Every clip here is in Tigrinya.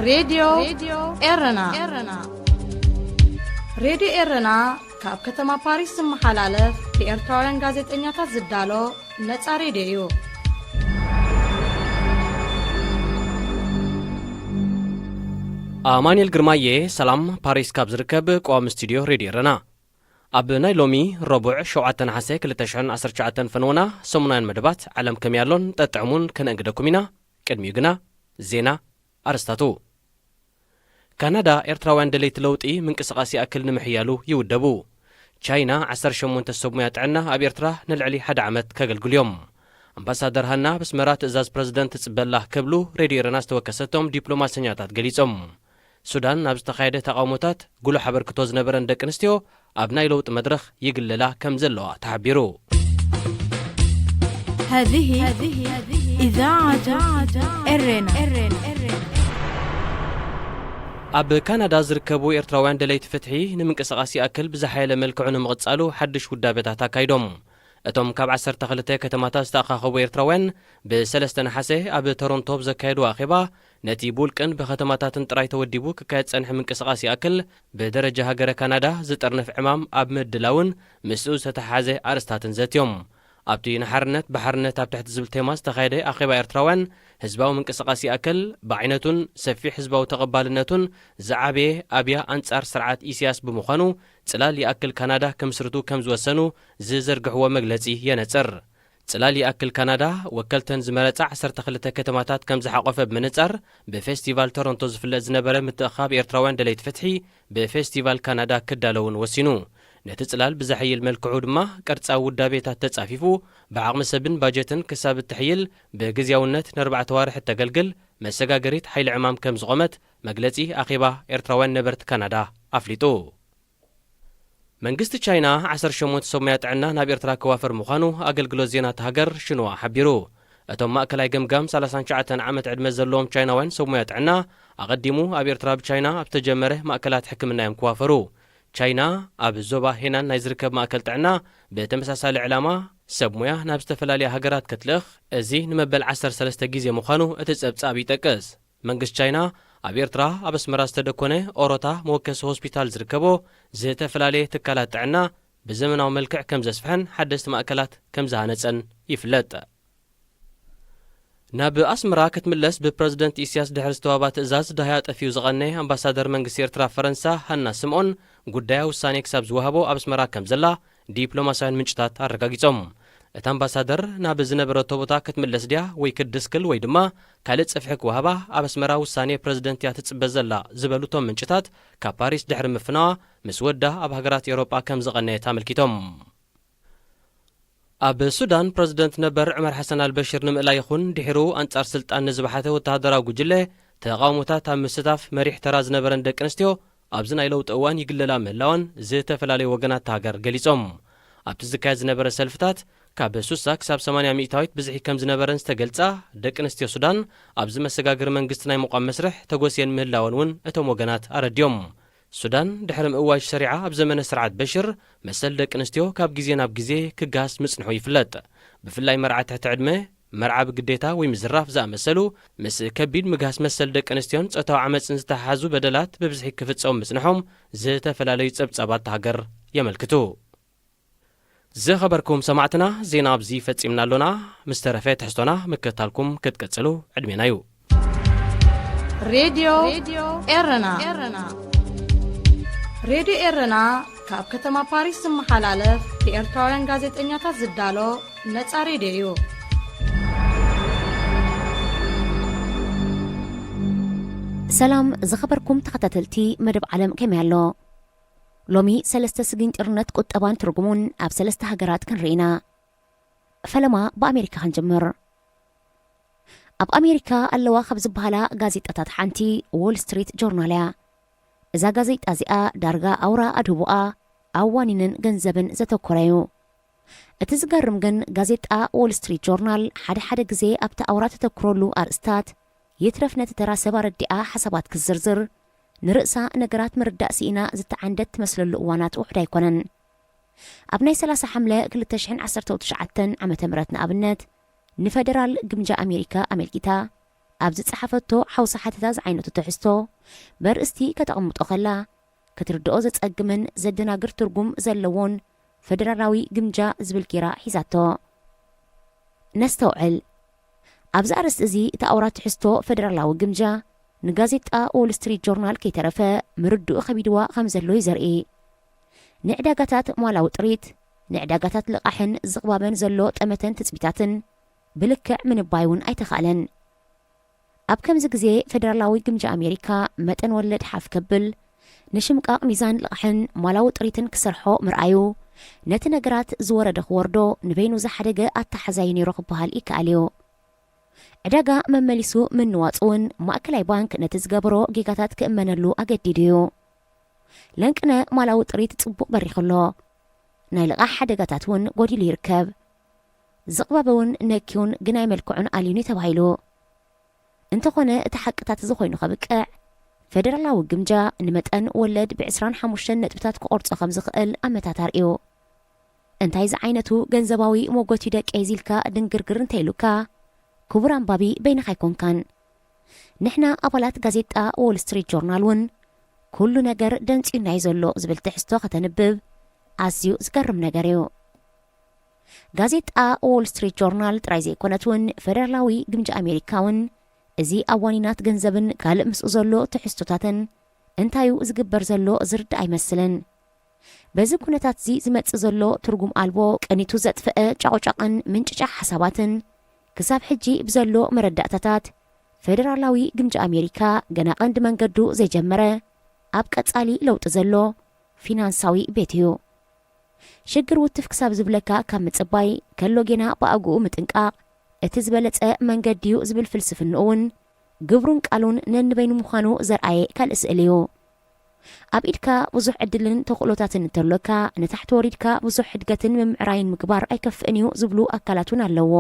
ሬድዮ ኤረና። ሬድዮ ኤረና ካብ ከተማ ፓሪስ ዝመሓላለፍ ብኤርትራውያን ጋዜጠኛታት ዝዳሎ ነጻ ሬድዮ እዩ። ኣማኑኤል ግርማየ፣ ሰላም። ፓሪስ ካብ ዝርከብ ቀዋሚ ስቱድዮ ሬድዮ ኤረና። ኣብ ናይ ሎሚ ረቡዕ ሸውዓተ ነሓሰ ክልተ ሽሕን ዓሰርተ ትሽዓተን ፈነወና ሰሙናውያን መደባት ዓለም ከመይ ኣሎን ጠጥዕሙን ከነእንግደኩም ኢና። ቅድሚኡ ግና ዜና ኣርስታቱ። ካናዳ ኤርትራውያን ደለይቲ ለውጢ ምንቅስቓስ ይኣክል ንምሕያሉ ይውደቡ። ቻይና ዓሰርተ ሸሞንተ ሰብ ሞያ ጥዕና ኣብ ኤርትራ ንልዕሊ ሓደ ዓመት ከገልግሉ እዮም። ኣምባሳደር ሃና ኣብ ኣስመራ ትእዛዝ ፕረዚደንት ትጽበላ ክብሉ ሬድዮ ኤረና ዝተወከሰቶም ዲፕሎማሰኛታት ገሊጾም። ሱዳን ኣብ ዝተኻየደ ተቓውሞታት ጉሉሕ ኣበርክቶ ዝነበረን ደቂ ኣንስትዮ ኣብ ናይ ለውጢ መድረኽ ይግለላ ከም ዘለዋ ተሓቢሩ። هذه إذاعة إرنا. ኣብ ካናዳ ዝርከቡ ኤርትራውያን ደለይቲ ፍትሒ ንምንቅስቓስ ይኣክል ብዝሓየለ መልክዑ ንምቕጻሉ ሓድሽ ውዳበታት ኣካይዶም። እቶም ካብ ዓሰርተ ክልተ ከተማታት ዝተኣኻኸቡ ኤርትራውያን ብሰለስተ ነሓሰ ኣብ ቶሮንቶ ብዘካየድዎ ኣኼባ፣ ነቲ ብውልቅን ብከተማታትን ጥራይ ተወዲቡ ክካየድ ጸንሐ ምንቅስቓስ ይኣክል ብደረጃ ሃገረ ካናዳ ዝጥርንፍ ዕማም ኣብ ምድላውን ምስኡ ዝተተሓሓዘ ኣርእስታትን ዘትዮም። ኣብቲ ንሓርነት ብሓርነት ኣብ ትሕቲ ዝብል ቴማ ዝተኻየደ ኣኼባ ኤርትራውያን፣ ህዝባዊ ምንቅስቓስ ይኣክል ብዓይነቱን ሰፊሕ ህዝባዊ ተቐባልነቱን ዝዓበየ ኣብያ ኣንጻር ስርዓት ኢሳያስ ብምዃኑ፣ ጽላል ይኣክል ካናዳ ክምስርቱ ከም ዝወሰኑ ዝዘርግሕዎ መግለጺ የነጽር። ጽላል ይኣክል ካናዳ ወከልተን ዝመረጻ ዓሰርተ ክልተ ከተማታት ከም ዝሓቖፈ ብምንጻር፣ ብፌስቲቫል ቶሮንቶ ዝፍለጥ ዝነበረ ምትእኻብ ኤርትራውያን ደለይቲ ፍትሒ ብፌስቲቫል ካናዳ ክዳለውን ወሲኑ። ነቲ ጽላል ብዘሐይል መልክዑ ድማ ቅርጻዊ ውዳቤታት ተጻፊፉ፣ ብዓቕሚ ሰብን ባጀትን ክሳብ እትሕይል ብግዝያውነት ንኣርባዕተ ዋርሕ እተገልግል መሰጋገሪት ሓይሊ ዕማም ከም ዝቖመት መግለጺ ኣኼባ ኤርትራውያን ነበርቲ ካናዳ ኣፍሊጡ። መንግስቲ ቻይና ዓሰርተ ሸሞንተ ሰብ ሞያ ጥዕና ናብ ኤርትራ ክዋፈር ምዃኑ ኣገልግሎት ዜና እታ ሃገር ሽንዋ ሓቢሩ። እቶም ማእከላይ ገምጋም ሰላሳን ትሽዓተን ዓመት ዕድመ ዘለዎም ቻይናውያን ሰብ ሞያ ጥዕና፣ ኣቐዲሙ ኣብ ኤርትራ ብቻይና ኣብ ዝተጀመረ ማእከላት ሕክምና እዮም ክዋፈሩ። ቻይና ኣብ ዞባ ሄናን ናይ ዝርከብ ማእከል ጥዕና ብተመሳሳሊ ዕላማ ሰብ ሞያ ናብ ዝተፈላለያ ሃገራት ክትልእኽ፣ እዚ ንመበል ዓሰርተ ሰለስተ ግዜ ምዃኑ እቲ ጸብጻብ ይጠቅስ። መንግስቲ ቻይና ኣብ ኤርትራ ኣብ ኣስመራ ዝተደኮነ ኦሮታ መወከሲ ሆስፒታል ዝርከቦ ዝተፈላለየ ትካላት ጥዕና ብዘመናዊ መልክዕ ከም ዘስፍሐን ሓደስቲ ማእከላት ከም ዝሃነጸን ይፍለጥ። ናብ ኣስመራ ክትምለስ ብፕረዚደንት ኢሳያስ ድሕሪ ዝተዋህባ ትእዛዝ ዳህያ ጠፊኡ ዝቐነየ ኣምባሳደር መንግስቲ ኤርትራ ኣብ ፈረንሳ ሃና ስምኦን፣ ጉዳያ ውሳኔ ክሳብ ዝወሃቦ ኣብ ኣስመራ ከም ዘላ ዲፕሎማስያውያን ምንጭታት ኣረጋጊጾም። እታ ኣምባሳደር ናብ ዝነበረቶ ቦታ ክትምለስ ድያ ወይ ክትድስክል ወይ ድማ ካልእ ጽፍሒ ክወሃባ ኣብ ኣስመራ ውሳኔ ፕረዚደንት እያ ትጽበ ዘላ ዝበሉ እቶም ምንጭታት፣ ካብ ፓሪስ ድሕሪ ምፍናዋ ምስ ወዳ ኣብ ሃገራት ኤውሮጳ ከም ዝቐነየት ኣመልኪቶም። ኣብ ሱዳን ፕረዚደንት ነበር ዑመር ሓሰን ኣልበሽር ንምእላይ ይኹን ድሒሩ ኣንጻር ስልጣን ንዝበሓተ ወተሃደራዊ ጉጅለ ተቓውሞታት ኣብ ምስታፍ መሪሕ ተራ ዝነበረን ደቂ ኣንስትዮ ኣብዚ ናይ ለውጢ እዋን ይግለላ ምህላወን ዝተፈላለዩ ወገናት እታ ሃገር ገሊጾም። ኣብቲ ዝካየድ ዝነበረ ሰልፍታት ካብ ሱሳ ክሳብ ሰማንያ ሚእታዊት ብዝሒ ከም ዝነበረን ዝተገልጻ ደቂ ኣንስትዮ ሱዳን ኣብዚ መሰጋገሪ መንግስቲ ናይ ምቋም መስርሕ ተጎስየን ምህላወን እውን እቶም ወገናት ኣረድዮም። ሱዳን ድሕሪ ምእዋጅ ሸሪዓ ኣብ ዘመነ ስርዓት በሽር መሰል ደቂ ኣንስትዮ ካብ ግዜ ናብ ግዜ ክጋስ ምጽንሑ ይፍለጥ። ብፍላይ መርዓ ትሕቲ ዕድመ፣ መርዓ ብግዴታ ወይ ምዝራፍ ዝኣመሰሉ ምስ ከቢድ ምግሃስ መሰል ደቂ ኣንስትዮን ጾታዊ ዓመጽን ዝተሓሓዙ በደላት ብብዝሒ ክፍጸሙ ምጽንሖም ዝተፈላለዩ ጸብጻባት እታ ሃገር የመልክቱ። ዝኸበርኩም ሰማዕትና፣ ዜና ኣብዚ ፈጺምና ኣሎና። ምስ ተረፈ ትሕዝቶና ምክትታልኩም ክትቀጽሉ ዕድሜና እዩ። ሬድዮ ኤረና። ሬድዮ ኤረና ካብ ከተማ ፓሪስ ዝመሓላለፍ ብኤርትራውያን ጋዜጠኛታት ዝዳሎ ነጻ ሬድዮ እዩ። ሰላም ዝኸበርኩም ተኸታተልቲ መደብ ዓለም ከመይ ኣሎ? ሎሚ ሰለስተ ስግኝ ጥርነት ቁጠባን ትርጉሙን ኣብ ሰለስተ ሃገራት ክንርኢ ኢና። ፈለማ ብኣሜሪካ ክንጅምር። ኣብ ኣሜሪካ ኣለዋ ካብ ዝበሃላ ጋዜጣታት ሓንቲ ዎል ስትሪት ጆርናል እያ። እዛ ጋዜጣ እዚኣ ዳርጋ ኣውራ ኣድህቦኣ ኣብ ዋኒንን ገንዘብን ዘተኮረ እዩ። እቲ ዝገርም ግን ጋዜጣ ዎል ስትሪት ጆርናል ሓደ ሓደ ግዜ ኣብቲ ኣውራ ተተኩረሉ ኣርእስታት ይትረፍ ነቲ ተራ ሰብ ኣረዲኣ ሓሳባት ክትዝርዝር ንርእሳ ነገራት ምርዳእ ስኢና ዝተዓንደት ትመስለሉ እዋናት ውሑድ ኣይኮነን። ኣብ ናይ ሰላሳ ሓምለ ክልተ ሽሕን ዓሰርተ ትሽዓተን ዓመተ ምህረት ንኣብነት ንፈደራል ግምጃ ኣሜሪካ ኣመልኪታ ኣብ ዝጸሓፈቶ ሓውሲ ሓተታ ዝዓይነቱ ትሕዝቶ በርእስቲ ከተቕምጦ ከላ፣ ክትርድኦ ዘጸግምን ዘደናግር ትርጉም ዘለዎን ፈደራላዊ ግምጃ ዝብል ጌራ ሒዛቶ። ነስተውዕል። ኣብዚ ኣርእስቲ እዚ እቲ ኣውራ ትሕዝቶ ፈደራላዊ ግምጃ ንጋዜጣ ዎል ስትሪት ጆርናል ከይተረፈ ምርድኡ ከቢድዋ ከም ዘሎ እዩ ዘርኢ። ንዕዳጋታት ማላዊ ጥሪት፣ ንዕዳጋታት ልቓሕን ዝቕባበን ዘሎ ጠመተን ትጽቢታትን ብልክዕ ምንባይ እውን ኣይተኻእለን። ኣብ ከምዚ ግዜ ፈደራላዊ ግምጃ ኣሜሪካ መጠን ወለድ ሓፍ ከብል፣ ንሽምቃቕ ሚዛን ልቓሕን ማላዊ ጥሪትን ክሰርሖ ምርኣዩ፣ ነቲ ነገራት ዝወረደ ክወርዶ ንበይኑ ዝሓደገ ኣተሓዛዩ ነይሩ ክበሃል ይከኣል እዩ። ዕዳጋ መመሊሱ ምንዋጹ እውን ማእከላይ ባንክ ነቲ ዝገበሮ ጌጋታት ክእመነሉ ኣገዲዱ እዩ። ለንቅነ ማላዊ ጥሪት ጽቡቕ በሪኹ ኣሎ። ናይ ልቓሕ ሓደጋታት እውን ጎዲሉ ይርከብ። ዝቕባበ እውን ነኪውን ግናይ መልክዑን ኣልዩን እዩ ተባሂሉ። እንተኾነ እቲ ሓቅታት እዚ ኮይኑ ከብቅዕ፣ ፈደራላዊ ግምጃ ንመጠን ወለድ ብ ዕስራን ሓሙሽተን ነጥብታት ክቖርጾ ከም ዝኽእል ኣመታት ኣርእዩ። እንታይ ዝዓይነቱ ገንዘባዊ ሞጎት እዩ ደቀይ ዚልካ ድንግርግር እንተኢሉካ፣ ክቡር ኣንባቢ በይንኻ ኣይኮንካን። ንሕና ኣባላት ጋዜጣ ዎል ስትሪት ጆርናል እውን ኩሉ ነገር ደንጽዩና እዩ ዘሎ ዝብል ትሕዝቶ ከተንብብ ኣዝዩ ዝገርም ነገር እዩ። ጋዜጣ ዎል ስትሪት ጆርናል ጥራይ ዘይኮነት እውን ፈደራላዊ ግምጃ ኣሜሪካ እውን እዚ ኣብ ዋኒናት ገንዘብን ካልእ ምስኡ ዘሎ ትሕዝቶታትን እንታዩ ዝግበር ዘሎ ዝርዳእ ኣይመስልን። በዚ ኩነታት እዚ ዝመጽእ ዘሎ ትርጉም ኣልቦ ቀኒቱ ዘጥፍአ ጫቑጫቕን ምንጭጫሕ ሓሳባትን ክሳብ ሕጂ ብዘሎ መረዳእታታት ፈደራላዊ ግምጃ ኣሜሪካ ገና ቀንዲ መንገዱ ዘይጀመረ ኣብ ቀጻሊ ለውጢ ዘሎ ፊናንሳዊ ቤት እዩ። ሽግር ውትፍ ክሳብ ዝብለካ ካብ ምጽባይ ከሎ ጌና ብኣግኡ ምጥንቃቕ እቲ ዝበለጸ መንገዲ እዩ ዝብል ፍልስፍንኡ እውን ግብሩን ቃሉን ነንበይኑ ምዃኑ ዘርኣየ ካልእ ስእሊ እዩ። ኣብ ኢድካ ብዙሕ ዕድልን ተኽእሎታትን እንተሎካ፣ ንታሕቲ ወሪድካ ብዙሕ ሕድገትን ምምዕራይን ምግባር ኣይከፍእን እዩ ዝብሉ ኣካላት እውን ኣለዎ።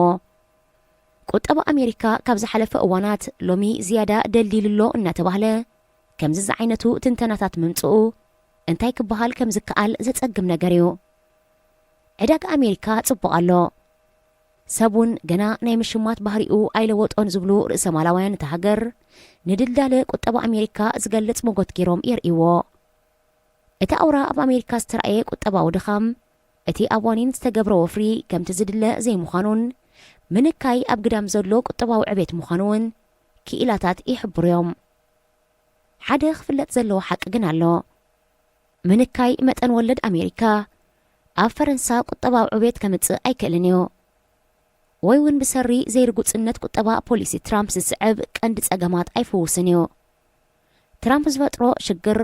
ቁጠባ ኣሜሪካ ካብ ዝሓለፈ እዋናት ሎሚ ዝያዳ ደልዲሉ ኣሎ እናተባህለ ከምዚ ዝዓይነቱ ትንተናታት ምምጽኡ እንታይ ክበሃል ከም ዝከኣል ዘጸግም ነገር እዩ። ዕዳጋ ኣሜሪካ ጽቡቕ ኣሎ። ሰብ እውን ገና ናይ ምሽማት ባህሪኡ ኣይለወጦን ዝብሉ ርእሰ ማላውያን እታ ሃገር፣ ንድልዳለ ቁጠባ ኣሜሪካ ዝገልጽ ሞጎት ገይሮም የርእይዎ። እቲ ኣውራ ኣብ ኣሜሪካ ዝተራእየ ቁጠባዊ ድኻም፣ እቲ ኣብ ዋኒን ዝተገብረ ወፍሪ ከምቲ ዝድለ ዘይምዃኑን፣ ምንካይ ኣብ ግዳም ዘሎ ቁጠባዊ ዕቤት ምዃኑ እውን ክኢላታት ይሕብሩ እዮም። ሓደ ክፍለጥ ዘለዎ ሓቂ ግን ኣሎ። ምንካይ መጠን ወለድ ኣሜሪካ ኣብ ፈረንሳ ቁጠባዊ ዕቤት ከምጽእ ኣይክእልን እዩ። ወይ እውን ብሰሪ ዘይርጉጽነት ቁጠባ ፖሊሲ ትራምፕ ዝስዕብ ቀንዲ ጸገማት ኣይፍውስን እዩ። ትራምፕ ዝፈጥሮ ሽግር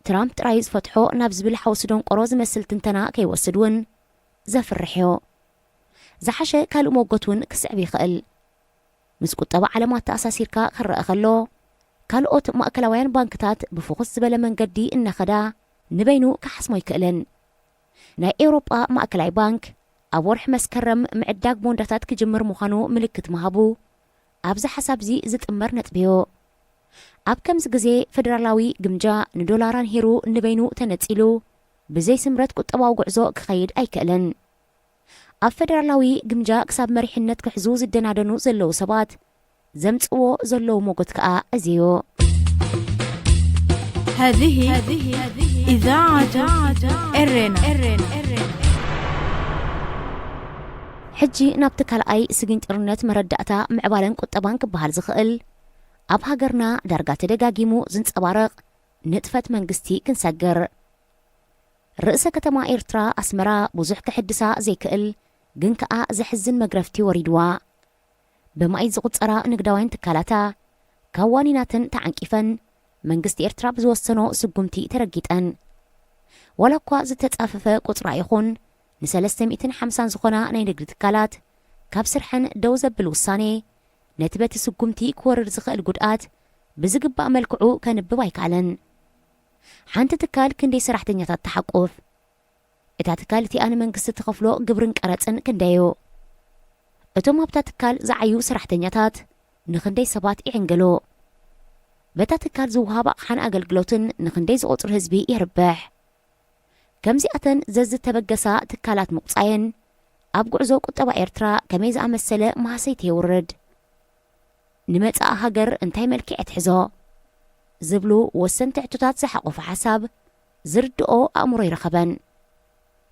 ትራምፕ ጥራይ ዝፈትሖ ናብ ዝብል ሓውሲ ደንቆሮ ዝመስል ትንተና ከይወስድ እውን ዘፍርሕ እዩ። ዝሓሸ ካልእ መጎት እውን ክስዕብ ይኽእል። ምስ ቁጠባ ዓለም ኣተኣሳሲርካ ክረአ ከሎ፣ ካልኦት ማእከላውያን ባንክታት ብፍኹስ ዝበለ መንገዲ እናኸዳ ንበይኑ ክሓስሞ ኣይክእልን። ናይ ኤውሮጳ ማእከላይ ባንክ ኣብ ወርሒ መስከረም ምዕዳግ ቦንዳታት ክጅምር ምዃኑ ምልክት ምሃቡ ኣብዚ ሓሳብዚ ዝጥመር ነጥቢ እዩ። ኣብ ከምዚ ግዜ ፈደራላዊ ግምጃ ንዶላር ኣንሂሩ ንበይኑ ተነጺሉ ብዘይ ስምረት ቁጠባዊ ጉዕዞ ክኸይድ ኣይክእልን። ኣብ ፈደራላዊ ግምጃ ክሳብ መሪሕነት ክሕዙ ዝደናደኑ ዘለዉ ሰባት ዘምጽእዎ ዘለዉ ሞጎት ከኣ እዚ እዩ። هذه إذاعة إرينا. ሕጂ ናብቲ ካልኣይ ስግንጢርነት መረዳእታ ምዕባለን ቁጠባን ክበሃል ዝኽእል ኣብ ሃገርና ዳርጋ ተደጋጊሙ ዝንጸባረቕ ንጥፈት መንግስቲ ክንሰግር። ርእሰ ከተማ ኤርትራ ኣስመራ ብዙሕ ክሕድሳ ዘይክእል ግን ከኣ ዘሕዝን መግረፍቲ ወሪድዋ። ብማኢት ዝቑጸራ ንግዳውያን ትካላታ ካብ ዋኒናተን ተዓንቂፈን መንግስቲ ኤርትራ ብዝወሰኖ ስጉምቲ ተረጊጠን። ዋላ እኳ ዝተጻፈፈ ቁጽራ ይኹን ንሰለስተ ሚእትን ሓምሳን ዝኾና ናይ ንግዲ ትካላት ካብ ስርሐን ደው ዘብል ውሳኔ ነቲ በቲ ስጉምቲ ክወርድ ዝኽእል ጉድኣት ብዝግባእ መልክዑ ከንብብ ኣይከኣለን። ሓንቲ ትካል ክንደይ ሰራሕተኛታት ትሓቁፍ? እታ ትካል እቲኣ ንመንግስቲ ትኸፍሎ ግብርን ቀረጽን ክንደይ እዩ? እቶም ኣብታ ትካል ዝዓዩ ሰራሕተኛታት ንኽንደይ ሰባት ይዕንግሉ? በታ ትካል ዝወሃብ ኣቕሓን ኣገልግሎትን ንኽንደይ ዝቑጽር ህዝቢ የርብሕ? ከምዚኣተን ዘዝተበገሳ ትካላት ምቑጻየን ኣብ ጉዕዞ ቁጠባ ኤርትራ ከመይ ዝኣመሰለ ማህሰይቲ የውርድ? ንመጻኢ ሃገር እንታይ መልክዕ ትሕዞ? ዝብሉ ወሰንቲ ሕቶታት ዝሓቆፈ ሓሳብ ዝርድኦ ኣእምሮ ይረኸበን።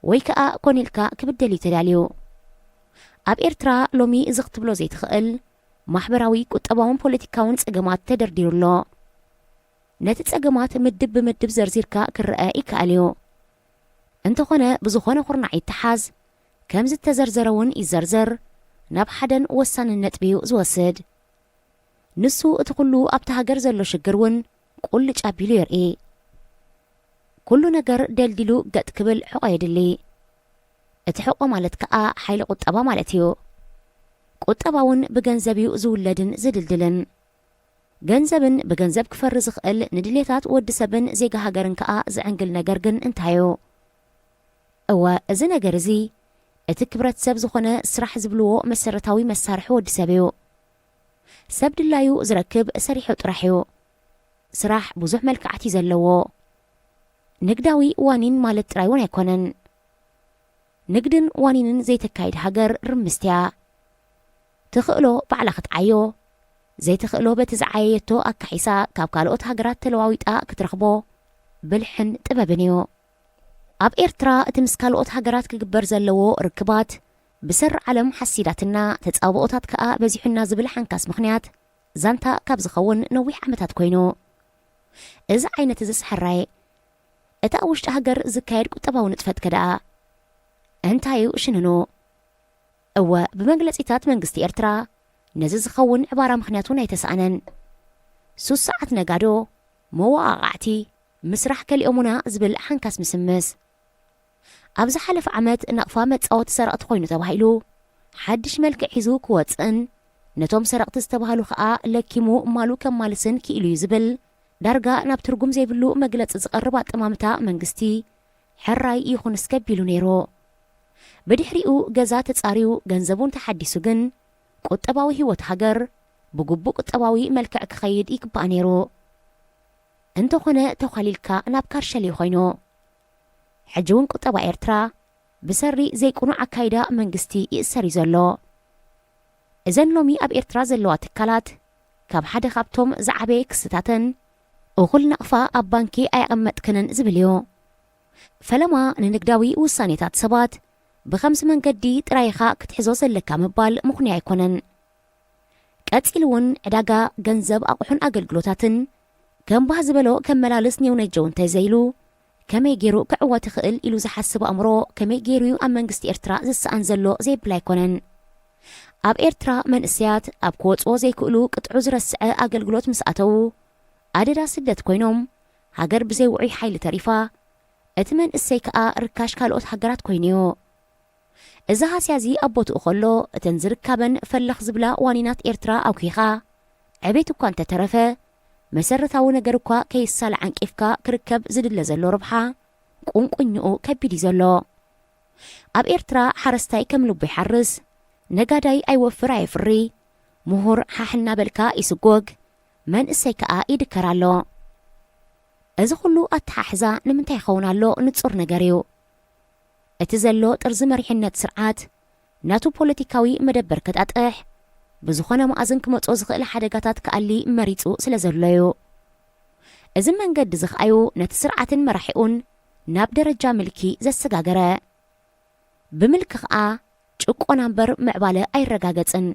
ወይ ከኣ ኮነ ኢልካ ክብደል እዩ ተዳልዩ። ኣብ ኤርትራ ሎሚ እዚ ክትብሎ ዘይትኽእል ማሕበራዊ፣ ቁጠባውን ፖለቲካውን ጸገማት ተደርዲሩ ኣሎ። ነቲ ጸገማት ምድብ ብምድብ ዘርዚርካ ክረአ ይከኣል እዩ። እንተኾነ ብዝኾነ ኩርናዕ ይተሓዝ፣ ከም ዝተዘርዘረ እውን ይዘርዘር፣ ናብ ሓደን ወሳንን ነጥቢ እዩ ዝወስድ። ንሱ እቲ ኩሉ ኣብቲ ሃገር ዘሎ ሽግር እውን ቁልጭ ኣቢሉ የርኢ። ኩሉ ነገር ደልዲሉ ገጥ ክብል ሕቆ የድሊ። እቲ ሕቆ ማለት ከኣ ሓይሊ ቁጠባ ማለት እዩ። ቁጠባ እውን ብገንዘብ እዩ ዝውለድን ዝድልድልን። ገንዘብን ብገንዘብ ክፈሪ ዝኽእል ንድሌታት ወዲ ሰብን ዜጋ ሃገርን ከኣ ዝዕንግል ነገር ግን እንታይ እዩ? እወ፣ እዚ ነገር እዚ እቲ ክብረት ሰብ ዝኾነ ስራሕ ዝብልዎ መሰረታዊ መሳርሒ ወዲ ሰብ እዩ። ሰብ ድላዩ ዝረክብ ሰሪሑ ጥራሕ እዩ። ስራሕ ብዙሕ መልክዓት እዩ ዘለዎ። ንግዳዊ ዋኒን ማለት ጥራይ እውን ኣይኮነን። ንግድን ዋኒንን ዘይተካይድ ሃገር ርምስቲ እያ። ትኽእሎ ባዕላ ክትዓዮ፣ ዘይትኽእሎ በቲ ዝዓየየቶ ኣካሒሳ ካብ ካልኦት ሃገራት ተለዋዊጣ ክትረኽቦ ብልሕን ጥበብን እዩ። ኣብ ኤርትራ እቲ ምስ ካልኦት ሃገራት ክግበር ዘለዎ ርክባት ብሰሪ ዓለም ሓሲዳትና፣ ተጻብኦታት ከኣ በዚሑና ዝብል ሓንካስ ምኽንያት ዛንታ ካብ ዝኸውን ነዊሕ ዓመታት ኮይኑ። እዚ ዓይነት እዚ ሰሓራይ እቲ ኣብ ውሽጢ ሃገር ዝካየድ ቁጠባዊ ንጥፈት ከ ደኣ እንታይ እዩ ሽንኑ? እወ፣ ብመግለጺታት መንግስቲ ኤርትራ ነዚ ዝኸውን ዕባራ ምኽንያት እውን ኣይተሳእነን። ሱስ ሰዓት ነጋዶ፣ መወቓቕዕቲ፣ ምስራሕ ከሊኦሙና ዝብል ሓንካስ ምስምስ። ኣብ ዝሓለፈ ዓመት ናቕፋ መጻወቲ ሰረቕቲ ኮይኑ ተባሂሉ ሓድሽ መልክዕ ሒዙ ክወጽእን ነቶም ሰረቕቲ ዝተባህሉ ከኣ ለኪሙ ማሉ ከማልስን ክኢሉ እዩ ዝብል ዳርጋ ናብ ትርጉም ዘይብሉ መግለጺ ዝቐርብ ኣጠማምታ መንግስቲ ሕራይ ይኹን እስከ ቢሉ ነይሩ። ብድሕሪኡ ገዛ ተጻርዩ ገንዘቡን ተሓዲሱ ግን ቁጠባዊ ህይወት ሃገር ብግቡእ ቁጠባዊ መልክዕ ክኸይድ ይግባእ ነይሩ። እንተኾነ ተዃሊልካ ናብ ካርሸሊ ኮይኑ። ሕጂ እውን ቁጠባ ኤርትራ ብሰሪ ዘይቅኑዕ ኣካይዳ መንግስቲ ይእሰር እዩ ዘሎ። እዘን ሎሚ ኣብ ኤርትራ ዘለዋ ትካላት ካብ ሓደ ካብቶም ዝዓበየ ክስታተን እኹል ናቕፋ ኣብ ባንኪ ኣየቐመጥክንን ዝብል እዩ። ፈለማ ንንግዳዊ ውሳኔታት ሰባት ብኸምዚ መንገዲ ጥራይ ኢኻ ክትሕዞ ዘለካ ምባል ምኽንያ ኣይኮነን። ቀጺሉ እውን ዕዳጋ ገንዘብ ኣቑሑን ኣገልግሎታትን ከም ባህ ዝበሎ ከመላልስ ኔውነጀው እንተዘይሉ ከመይ ገይሩ ክዕወት ይኽእል ኢሉ ዝሓስብ ኣእምሮ ከመይ ገይሩ እዩ ኣብ መንግስቲ ኤርትራ ዝሰኣን ዘሎ ዘይብል ኣይኮነን። ኣብ ኤርትራ መንእሰያት ኣብ ክወጽዎ ዘይክእሉ ቅጥዑ ዝረስዐ ኣገልግሎት ምስ ኣተዉ ኣደዳ ስደት ኮይኖም ሃገር ብዘይ ውዑይ ሓይሊ ተሪፋ፣ እቲ መንእሰይ ከኣ ርካሽ ካልኦት ሃገራት ኮይኑ እዩ። እዚ ሃስያ እዚ ኣብ ቦትኡ ከሎ እተን ዝርካበን ፈለኽ ዝብላ ዋኒናት ኤርትራ ኣውኪኻ ዕቤት እኳ እንተተረፈ መሰረታዊ ነገር እኳ ከይሳለ ዓንቂፍካ ክርከብ ዝድለ ዘሎ ረብሓ ቁንቁኝኡ ከቢድ እዩ ዘሎ። ኣብ ኤርትራ ሓረስታይ ከም ልቡ ይሓርስ፣ ነጋዳይ ኣይወፍር ኣየፍሪ፣ ምሁር ሓሕ እናበልካ ይስጎግ፣ መንእሰይ ከኣ ይድከር ኣሎ። እዚ ኩሉ ኣተሓሕዛ ንምንታይ ይኸውን ኣሎ ንጹር ነገር እዩ። እቲ ዘሎ ጥርዚ መሪሕነት ስርዓት ናቱ ፖለቲካዊ መደበር ከጣጥሕ ብዝኾነ መኣዝን ክመጾ ዝኽእል ሓደጋታት ክኣሊ መሪጹ ስለ ዘሎ እዩ። እዚ መንገዲ እዚ ከኣዩ ነቲ ስርዓትን መራሒኡን ናብ ደረጃ ምልኪ ዘሰጋገረ። ብምልኪ ከኣ ጭቆና እምበር ምዕባለ ኣይረጋገጽን።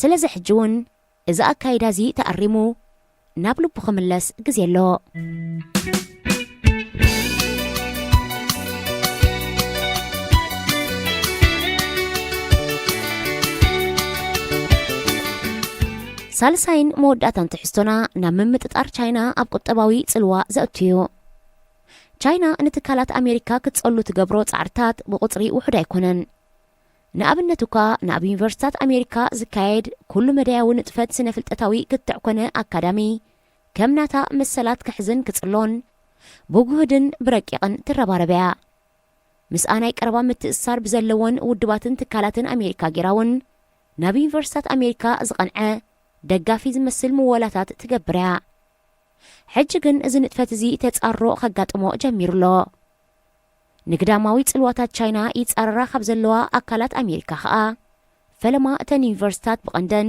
ስለዚ ሕጂ እውን እዚ ኣካይዳ እዚ ተኣሪሙ ናብ ልቡ ክምለስ ግዜ ኣሎ። ሳልሳይን መወዳእታን ትሕዝቶና ናብ ምምጥጣር ቻይና ኣብ ቁጠባዊ ጽልዋ ዘእቱ እዩ። ቻይና ንትካላት ኣሜሪካ ክትጸሉ ትገብሮ ጻዕርታት ብቁጽሪ ውሑድ ኣይኮነን። ንኣብነት እኳ፣ ንኣብ ዩኒቨርሲታት ኣሜሪካ ዝካየድ ኩሉ መዳያዊ ንጥፈት ስነ-ፍልጠታዊ ክትዕ ኮነ ኣካዳሚ፣ ከም ናታ መሰላት ክሕዝን ክጽሎን፣ ብጉህድን ብረቂቕን ትረባረብ እያ። ምስኣ ናይ ቀረባ ምትእስሳር ብዘለወን ውድባትን ትካላትን ኣሜሪካ ገይራ እውን፣ ናብ ዩኒቨርሲታት ኣሜሪካ ዝቐንዐ ደጋፊ ዝመስል ምወላታት ትገብር እያ። ሕጂ ግን እዚ ንጥፈት እዚ ተጻሮ ከጋጥሞ ጀሚሩ ኣሎ። ንግዳማዊ ጽልዋታት ቻይና ይጻረራ ካብ ዘለዋ ኣካላት ኣሜሪካ ኸኣ፣ ፈለማ እተን ዩኒቨርሲታት ብቐንደን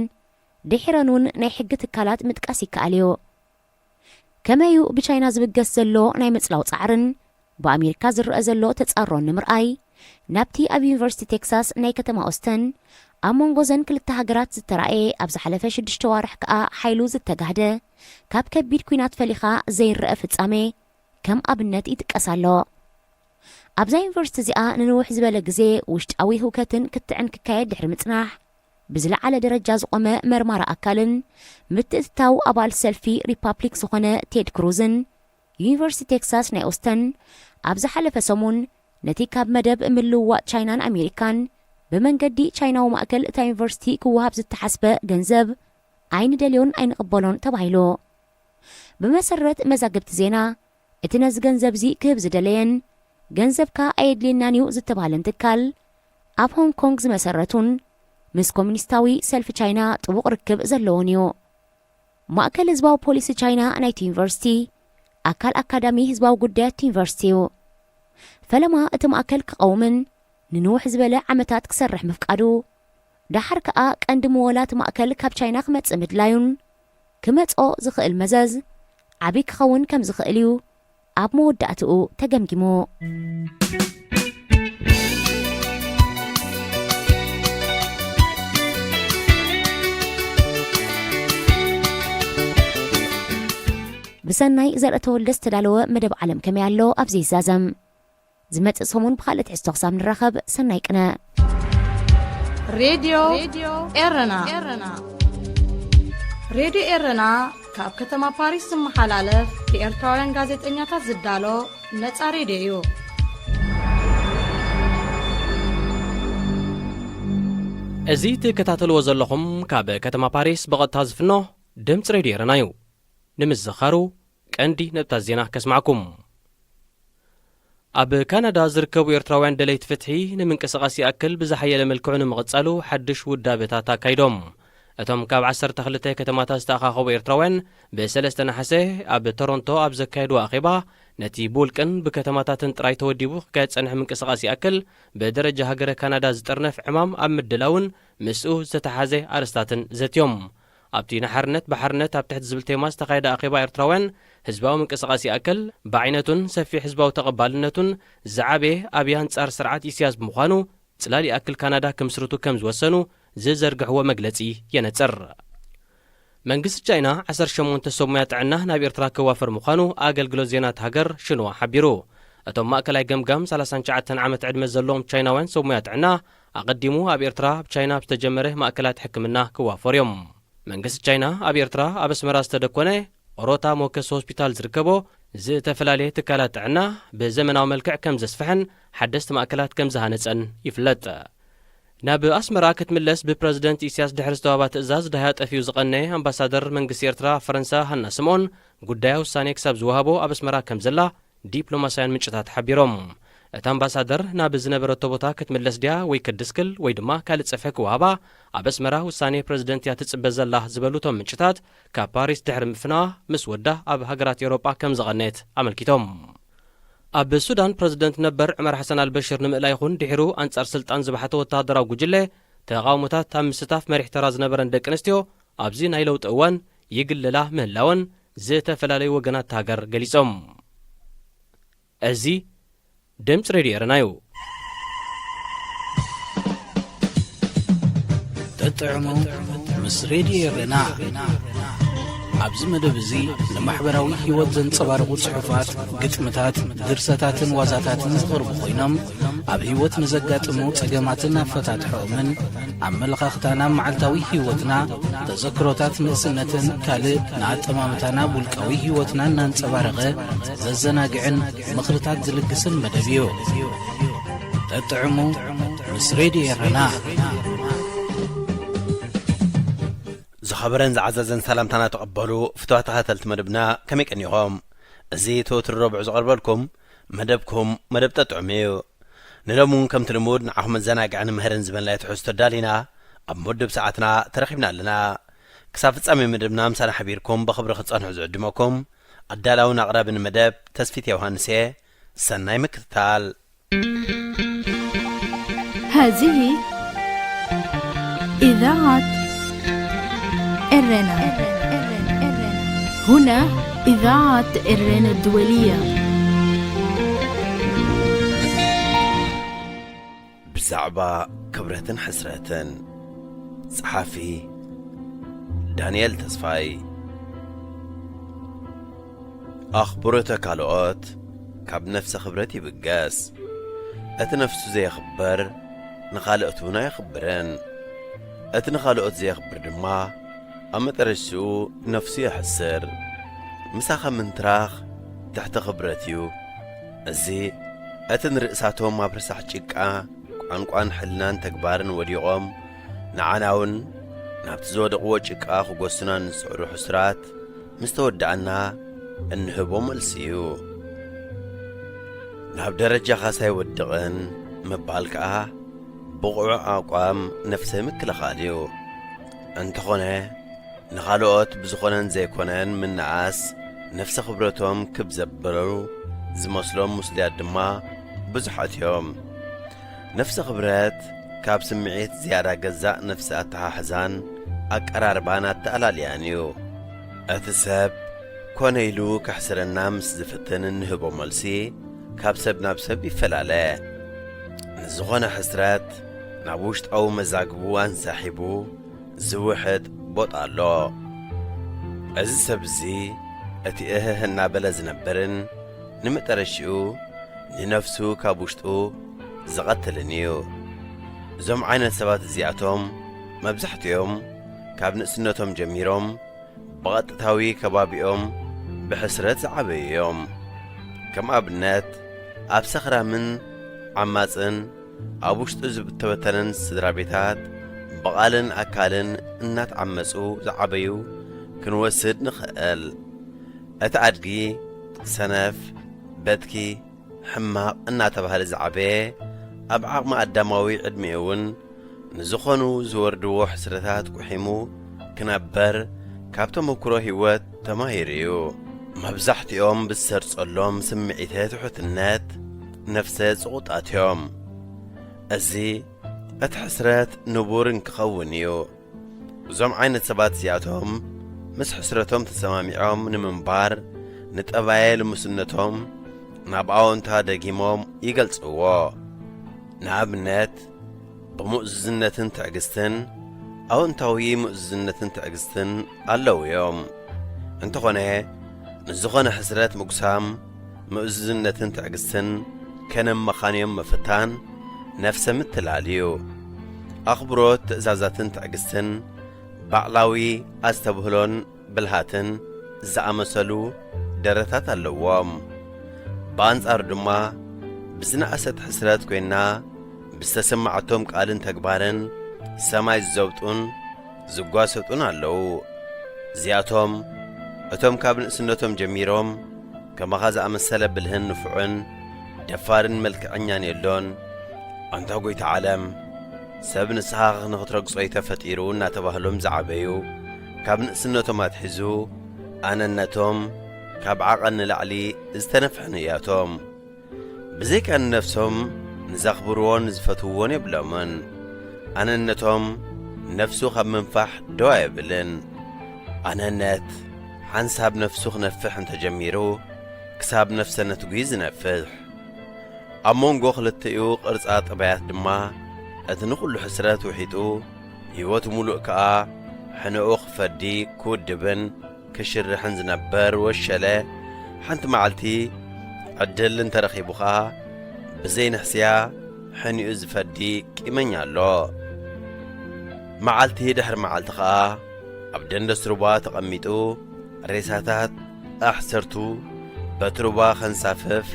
ድሒረን እውን ናይ ሕጊ ትካላት ምጥቃስ ይከኣል እዩ። ከመይ እዩ ብቻይና ዝብገስ ዘሎ ናይ ምጽላው ጻዕርን ብኣሜሪካ ዝረአ ዘሎ ተጻሮን ንምርኣይ፣ ናብቲ ኣብ ዩኒቨርሲቲ ቴክሳስ ናይ ከተማ ኦስተን ኣብ መንጎ ዘን ክልተ ሃገራት ዝተራእየ፣ ኣብ ዝሓለፈ ሽዱሽተ ዋርሕ ከኣ ሓይሉ ዝተጋህደ፣ ካብ ከቢድ ኲናት ፈሊኻ ዘይረአ ፍጻሜ ከም ኣብነት ይጥቀስ ኣሎ። ኣብዛ ዩኒቨርሲቲ እዚኣ ንንውሕ ዝበለ ግዜ ውሽጣዊ ህውከትን ክትዕን ክካየድ ድሕሪ ምጽናሕ፣ ብዝለዓለ ደረጃ ዝቖመ መርማሪ ኣካልን ምትእትታው ኣባል ሰልፊ ሪፓብሊክ ዝኾነ ቴድ ክሩዝን፣ ዩኒቨርሲቲ ቴክሳስ ናይ ኦስተን ኣብ ዝሓለፈ ሰሙን ነቲ ካብ መደብ ምልውዋጥ ቻይናን ኣሜሪካን ብመንገዲ ቻይናዊ ማእከል እታ ዩኒቨርሲቲ ክወሃብ ዝተሓስበ ገንዘብ ኣይንደልዮን ኣይንቕበሎን ተባሂሉ። ብመሰረት መዛግብቲ ዜና፣ እቲ ነዚ ገንዘብዚ ክህብ ዝደለየን ገንዘብካ ኣየድልየናን እዩ ዝተባህለን ትካል፣ ኣብ ሆንግ ኮንግ ዝመሰረቱን ምስ ኮሙኒስታዊ ሰልፊ ቻይና ጥቡቕ ርክብ ዘለዎን እዩ። ማእከል ህዝባዊ ፖሊሲ ቻይና ናይቲ ዩኒቨርሲቲ፣ ኣካል ኣካዳሚ ህዝባዊ ጉዳያት ዩኒቨርሲቲ እዩ። ፈለማ እቲ ማእከል ክቐውምን ንንውሕ ዝበለ ዓመታት ክሰርሕ ምፍቃዱ፣ ደሓር ከኣ ቀንዲ ምወላ እቲ ማእከል ካብ ቻይና ክመጽእ ምድላዩን፣ ክመጽኦ ዝኽእል መዘዝ ዓቢ ክኸውን ከም ዝኽእል እዩ ኣብ መወዳእትኡ ተገምጊሙ። ብሰናይ ዘርእ ተወልደ ዝተዳለወ መደብ ዓለም ከመይ ኣሎ ኣብዚ ይዛዘም። ዝመጽእ ሰሙን ብኻልእ ትሕዝቶ ክሳብ ንራኸብ፣ ሰናይ ቅነ። ሬድዮ ኤረና። ሬድዮ ኤረና ካብ ከተማ ፓሪስ ዝመሓላለፍ ብኤርትራውያን ጋዜጠኛታት ዝዳሎ ነጻ ሬድዮ እዩ። እዚ ትከታተልዎ ዘለኹም ካብ ከተማ ፓሪስ ብቐጥታ ዝፍኖ ድምፂ ሬድዮ ኤረና እዩ። ንምዝኻሩ ቀንዲ ነጥብታት ዜና ከስማዕኩም። ኣብ ካናዳ ዝርከቡ ኤርትራውያን ደለይቲ ፍትሒ ንምንቅስቓስ ይኣክል ብዝሓየለ መልክዑ ንምቕጻሉ ሓድሽ ውዳበታት ኣካይዶም። እቶም ካብ ዓሰርተ ክልተ ከተማታት ዝተኣኻኸቡ ኤርትራውያን ብ ሰለስተ ነሓሰ ኣብ ቶሮንቶ ኣብ ዘካየድዎ ኣኼባ፣ ነቲ ብውልቅን ብከተማታትን ጥራይ ተወዲቡ ክካየድ ዝጸንሐ ምንቅስቓስ ይኣክል ብደረጃ ሃገረ ካናዳ ዝጥርነፍ ዕማም ኣብ ምድላውን ምስኡ ዝተተሓዘ ኣርእስታትን ዘትዮም። ኣብቲ ንሓርነት ብሓርነት ኣብ ትሕቲ ዝብል ቴማ ዝተኻየደ ኣኼባ ኤርትራውያን፣ ህዝባዊ ምንቅስቓስ ይኣክል ብዓይነቱን ሰፊሕ ህዝባዊ ተቐባልነቱን ዝዓበየ ኣብይ ኣንጻር ስርዓት ኢሳያስ ብምዃኑ፣ ጽላል ይኣክል ካናዳ ክምስርቱ ከም ዝወሰኑ ዝዘርግሕዎ መግለጺ የነጽር። መንግስቲ ቻይና ዓሰርተ ሸሞንተ ሰብ ሞያ ጥዕና ናብ ኤርትራ ክዋፈር ምዃኑ ኣገልግሎት ዜና እቲ ሃገር ሽንዋ ሓቢሩ። እቶም ማእከላይ ገምጋም ሰላሳን ትሽዓተን ዓመት ዕድመ ዘለዎም ቻይናውያን ሰብ ሞያ ጥዕና ኣቐዲሙ ኣብ ኤርትራ ኣብ ቻይና ኣብ ዝተጀመረ ማእከላት ሕክምና ክዋፈሩ እዮም። መንግስቲ ቻይና ኣብ ኤርትራ ኣብ ኣስመራ ዝተደኮነ ኦሮታ ሞከስ ሆስፒታል ዝርከቦ ዝተፈላለየ ትካላት ጥዕና ብዘመናዊ መልክዕ ከም ዘስፍሐን ሓደስቲ ማእከላት ከም ዝሃነጸን ይፍለጥ። ናብ ኣስመራ ክትምለስ ብፕረዚደንት ኢሳያስ ድሕሪ ዝተዋህባ ትእዛዝ ዳህያ ጠፊኡ ዝቐነየ ኣምባሳደር መንግስቲ ኤርትራ ኣብ ፈረንሳ ሃና ስምኦን፣ ጉዳያ ውሳኔ ክሳብ ዝወሃቦ ኣብ ኣስመራ ከም ዘላ ዲፕሎማስያን ምንጭታት ሓቢሮም። እታ ኣምባሳደር ናብ ዝነበረቶ ቦታ ክትምለስ ድያ ወይ ከድስክል ወይ ድማ ካልእ ጽፍሒ ክወሃባ ኣብ ኣስመራ ውሳኔ ፕረዚደንት እያ ትጽበ ዘላ ዝበሉ እቶም ምንጭታት፣ ካብ ፓሪስ ድሕሪ ምፍናዋ ምስ ወዳ ኣብ ሃገራት ኤውሮጳ ከም ዝቐነየት ኣመልኪቶም። ኣብ ሱዳን ፕረዚደንት ነበር ዑመር ሓሰን ኣልበሽር ንምእላይ ይኹን ድሒሩ ኣንጻር ስልጣን ዝበሓተ ወተሃደራዊ ጉጅለ ተቓውሞታት ኣብ ምስታፍ መሪሕ ተራ ዝነበረን ደቂ ኣንስትዮ ኣብዚ ናይ ለውጢ እዋን ይግለላ ምህላወን ዝተፈላለዩ ወገናት እታ ሃገር ገሊጾም። እዚ ድምፂ ሬድዮ ኤረና እዩ። ተጥዕሙ ምስ ሬድዮ ኤረና። ኣብዚ መደብ እዚ ንማሕበራዊ ህይወት ዘንጸባርቑ ጽሑፋት፣ ግጥምታት፣ ድርሰታትን ዋዛታትን ዝቐርቡ ኮይኖም፣ ኣብ ህይወት ንዘጋጥሙ ጸገማትን ኣፈታትሖኦምን፣ ኣመለኻኽታና ኣብ መዓልታዊ ህይወትና፣ ተዘክሮታት ንእስነትን ካልእ ንኣጠማምታና ኣብ ውልቃዊ ህይወትና እናንጸባረቐ ዘዘናግዕን ምኽርታት ዝልግስን መደብ እዩ። ተጥዕሙ ምስ ሬድዮ ኤረና። ዝኸበረን ዝዓዘዘን ሰላምታና ተቐበሉ ፍትዋት ተኸታተልቲ መደብና፣ ከመይ ቀኒኹም? እዚ ተወትሩ ረቡዕ ዝቐርበልኩም መደብኩም መደብ ጠጥዑም እዩ። ንሎሚ እውን ከምቲ ልሙድ ንዓኹም መዘናግዕን ምህርን ዝበልናዮ ትሕዝቶ ኣዳሊና ኣብ መወድብ ሰዓትና ተረኺብና ኣለና። ክሳብ ፍጻሜ መደብና ምሳና ሓቢርኩም ብኽብሪ ክትጸንሑ ዝዕድመኩም ኣዳላውን ኣቕራብን መደብ ተስፊት ዮሃንስ እየ። ሰናይ ምክትታል። هذه إذاعة ኤረና። ሁና ኢዛዓት ኤረና ድወልያ። ብዛዕባ ክብረትን ሕስረትን። ጸሓፊ ዳንኤል ተስፋይ። ኣኽብሮተ ካልኦት ካብ ነፍሰ ክብረት ይብገስ። እቲ ነፍሱ ዘየኽብር ንኻልኦት እውን ኣየኽብርን። እቲ ንኻልኦት ዘየኽብር ድማ ኣብ መጠረሽትኡ ነፍሱ የሕስር። ምሳኻ ምንትራኽ ትሕቲ ክብረት እዩ። እዚ እቲ ንርእሳቶም ኣብ ረሳሕ ጭቃ ቋንቋን ሕልናን ተግባርን ወዲቖም ንዓና እውን ናብቲ ዝወደቕዎ ጭቃ ክጎስና ንጽዕሩ ሕሱራት ምስ ተወዳእና እንህቦ መልሲ እዩ። ናብ ደረጃኻ ሳይወድቕን ምባል ከኣ ብቑዕ ኣቋም ነፍሰ ምክልኻል እዩ። እንተኾነ ንኻልኦት ብዝኾነን ዘይኮነን ምንኣስ ነፍሰ ክብረቶም ክብ ዘበሉ ዝመስሎም ምስሉያት ድማ ብዙሓት እዮም። ነፍሰ ክብረት ካብ ስምዒት ዝያዳ ገዛእ ነፍሲ ኣተሓሕዛን ኣቀራርባን ኣተኣላልያን እዩ። እቲ ሰብ ኮነ ኢሉ ከሕስረና ምስ ዝፍትን እንህቦ መልሲ ካብ ሰብ ናብ ሰብ ይፈላለ። ንዝኾነ ሕስረት ናብ ውሽጣዊ መዛግቡ ኣንሳሒቡ ዝውሕጥ ቦጥ ኣሎ። እዚ ሰብ እዚ እቲ እህህ እናበለ ዝነብርን ንመጠረሽኡ ንነፍሱ ካብ ውሽጡ ዝቐትልን እዩ። እዞም ዓይነት ሰባት እዚኣቶም መብዛሕትኦም ካብ ንእስነቶም ጀሚሮም ብቐጥታዊ ከባቢኦም ብሕስረት ዝዓበዩ እዮም። ከም ኣብነት ኣብ ሰኽራምን ዓማጽን ኣብ ውሽጡ ዝተበተነን ስድራ ቤታት ብቓልን ኣካልን እናተዓመጹ ዝዓበዩ ክንወስድ ንኽእል። እቲ ኣድጊ ሰነፍ፣ በትኪ፣ ሕማቕ እናተባህለ ዝዓበየ ኣብ ዓቕሚ ኣዳማዊ ዕድሚኡ እውን ንዝኾኑ ዝወርድዎ ሕስረታት ቁሒሙ ክነበር ካብ ተመኩሮ ህይወት ተማሂሩ እዩ። መብዛሕትኦም ብዝሰርጸሎም ስምዒተ ትሑትነት ነፍሰ ጽቑጣት እዮም። እዚ እቲ ሕስረት ንቡር እንክኸውን እዩ። እዞም ዓይነት ሰባት እዚኣቶም ምስ ሕስረቶም ተሰማሚዖም ንምንባር ንጠባየ ልሙስነቶም ናብ ኣወንታ ደጊሞም ይገልጽዎ። ንኣብነት ብምእዙዝነትን ትዕግስትን ኣወንታዊ ምእዙዝነትን ትዕግስትን ኣለዉ እዮም። እንተኾነ ንዝኾነ ሕስረት ምጉሳም ምእዙዝነትን ትዕግስትን ከነመኻንዮም ምፍታን ነፍሰ ምትላል እዩ። ኣኽብሮት ትእዛዛትን ትዕግስትን ባዕላዊ ኣስተብህሎን ብልሃትን ዝኣመሰሉ ደረታት ኣለዎም። ብኣንጻሩ ድማ ብዝነኣሰት ሕስረት ኮይና ብዝተሰማዓቶም ቃልን ተግባርን ሰማይ ዝዘብጡን ዝጓሰጡን ኣለዉ። እዚኣቶም እቶም ካብ ንእስነቶም ጀሚሮም ከማኻ ዝኣመሰለ ብልህን ንፉዕን ደፋርን መልክዐኛን የሎን። ኣንታ ጎይታ ዓለም፣ ሰብ ንስኻ ንኽትረግጾ እዩ ተፈጢሩ እናተባህሎም ዝዓበዩ፣ ካብ ንእስነቶም ኣትሒዙ ኣነነቶም ካብ ዓቐን ንላዕሊ ዝተነፍሐን እያቶም። ብዘይካ ንነፍሶም ንዘኽብርዎን ዝፈትውዎን የብሎምን። ኣነነቶም ነፍሱ ካብ ምንፋሕ ደው ኣየብልን። ኣነነት ሓንሳብ ነፍሱ ክነፍሕ እንተጀሚሩ፣ ክሳብ ነፍሰ ነትጒ ዝነፍሕ። ኣብ መንጎ ክልቲኡ ቅርጻ ጠባያት ድማ፣ እቲ ንኹሉ ሕስረት ውሒጡ፣ ህይወቱ ምሉእ ከኣ ሕነኡ ክፈዲ፣ ክውድብን ክሽርሕን ዝነበር ወሸለ፣ ሓንቲ መዓልቲ ዕድል እንተረኺቡ ኸኣ፣ ብዘይ ንሕስያ ሕኒኡ ዝፈዲ ቂመኛ ኣሎ። መዓልቲ ድሕሪ መዓልቲ ኸኣ፣ ኣብ ደንደስ ሩባ ተቐሚጡ፣ ሬሳታት ኣሕሰርቱ በቲ ሩባ ከንሳፍፍ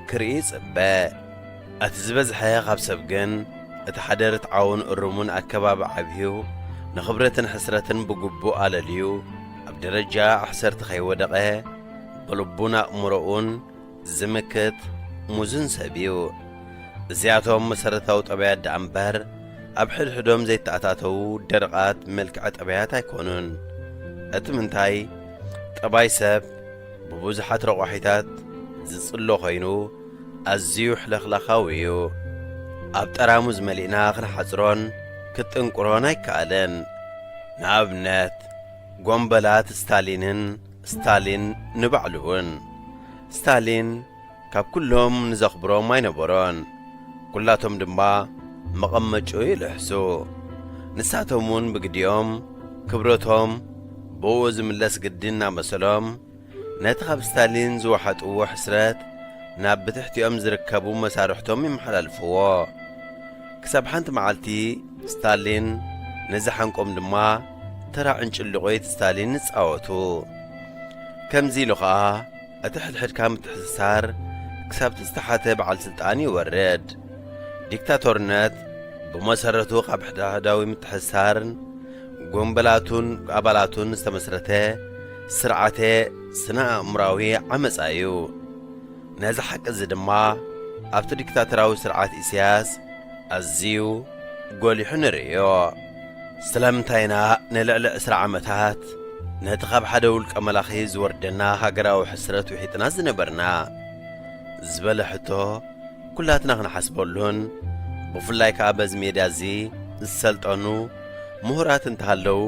ክርኢ ይጽበ። እቲ ዝበዝሐ ካብ ሰብ ግን፣ እቲ ሓደ ርትዓውን እሩሙን ኣከባቢ ዓብዩ፣ ንኽብረትን ሕስረትን ብግቡእ ኣለልዩ፣ ኣብ ደረጃ ኣሕሰርቲ ከይወደቐ፣ ብልቡን ኣእምሮኡን ዝምክት ሙዝን ሰብ እዩ። እዚኣቶም መሰረታዊ ጠባያት ደኣ እምበር፣ ኣብ ሕድሕዶም ዘይተኣታተዉ ደረቓት መልክዐ ጠባያት ኣይኮኑን። እቲ ምንታይ፣ ጠባይ ሰብ ብብዙሓት ረቋሒታት ዝጽሎ ኮይኑ፣ ኣዝዩ ሕለኽላኻዊ እዩ። ኣብ ጠራሙዝ መሊእና ክንሓጽሮን ክትጥንቅሮን ኣይከኣልን። ንኣብነት፣ ጎምበላት ስታሊንን ስታሊን ንባዕሉ እውን። ስታሊን ካብ ኩሎም ንዘኽብሮም ኣይነበሮን። ኩላቶም ድማ መቐመጭኡ ይልሕሱ። ንሳቶም እውን ብግዲኦም ክብረቶም ብኡ ዝምለስ ግዲ እናመሰሎም ነቲ ካብ ስታሊን ዝወሓጥዎ ሕስረት ናብ ብትሕቲኦም ዝርከቡ መሳርሕቶም ይመሓላልፍዎ። ክሳብ ሓንቲ መዓልቲ ስታሊን ነዚ ሓንቆም ድማ ተራ ዕንጭልቆይት ስታሊን ይጻወቱ። ከምዚ ኢሉ ኸኣ እቲ ሕድሕድካ ምትሕስሳር ክሳብ ዝተሓተ በዓል ስልጣን ይወርድ። ዲክታቶርነት ብመሰረቱ ካብ ሕድሕዳዊ ምትሕስሳርን ጎንበላቱን ኣባላቱን ዝተመስረተ ስርዓተ ስነ ኣእምራዊ ዓመጻ እዩ። ነዚ ሓቂ እዚ ድማ ኣብቲ ዲክታተራዊ ስርዓት ኢሳያስ ኣዝዩ ጎሊሑ ንርእዮ። ስለምንታይ ኢና ንልዕሊ ዕስራ ዓመታት ነቲ ካብ ሓደ ውልቀ መላኺ ዝወርደና ሃገራዊ ሕስረት ውሒጥና ዝነበርና ዝበለ ሕቶ ኩላትና ክንሓስበሉን ብፍላይ ከኣ በዚ ሜዳ እዚ ዝሰልጠኑ ምሁራት እንተሃለዉ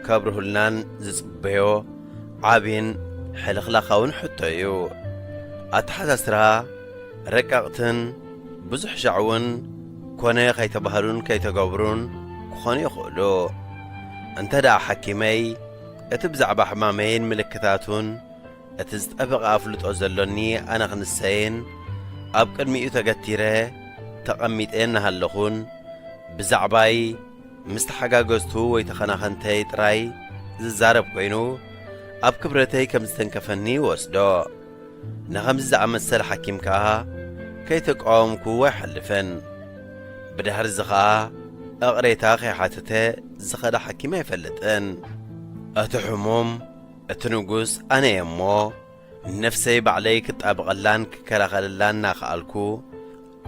ከብርሁልናን ዝጽበዮ ዓቢን ሕልኽላኻውን ሕቶ እዩ። ኣተሓሳስራ ረቀቕትን ብዙሕ ሻዕ እውን ኮነ ከይተባህሉን ከይተገብሩን ክኾኑ ይኽእሉ። እንተ ደኣ ሓኪመይ እቲ ብዛዕባ ሕማመይን ምልክታቱን እቲ ዝጠበቐ ኣፍልጦ ዘሎኒ ኣነ ክንሰይን ኣብ ቅድሚኡ ተገቲረ ተቐሚጠ እናሃለኹን ብዛዕባይ ምስ ተሓጋገዝቱ ወይ ተኸናኸንተይ ጥራይ ዝዛረብ ኮይኑ ኣብ ክብረተይ ከም ዝተንከፈኒ ይወስዶ። ንኸምዚ ዝኣመሰለ ሓኪም ከኣ ከይተቃወምኩ ኣይሓልፍን። ብድሕርዚ ኸኣ እቕሬታ ከይሓተተ ዝኸደ ሓኪም ኣይፈልጥን። እቲ ሕሙም እቲ ንጉስ ኣነ እየ እሞ ነፍሰይ ባዕለይ ክጣበቐላን ክከላኸለላን እናኸኣልኩ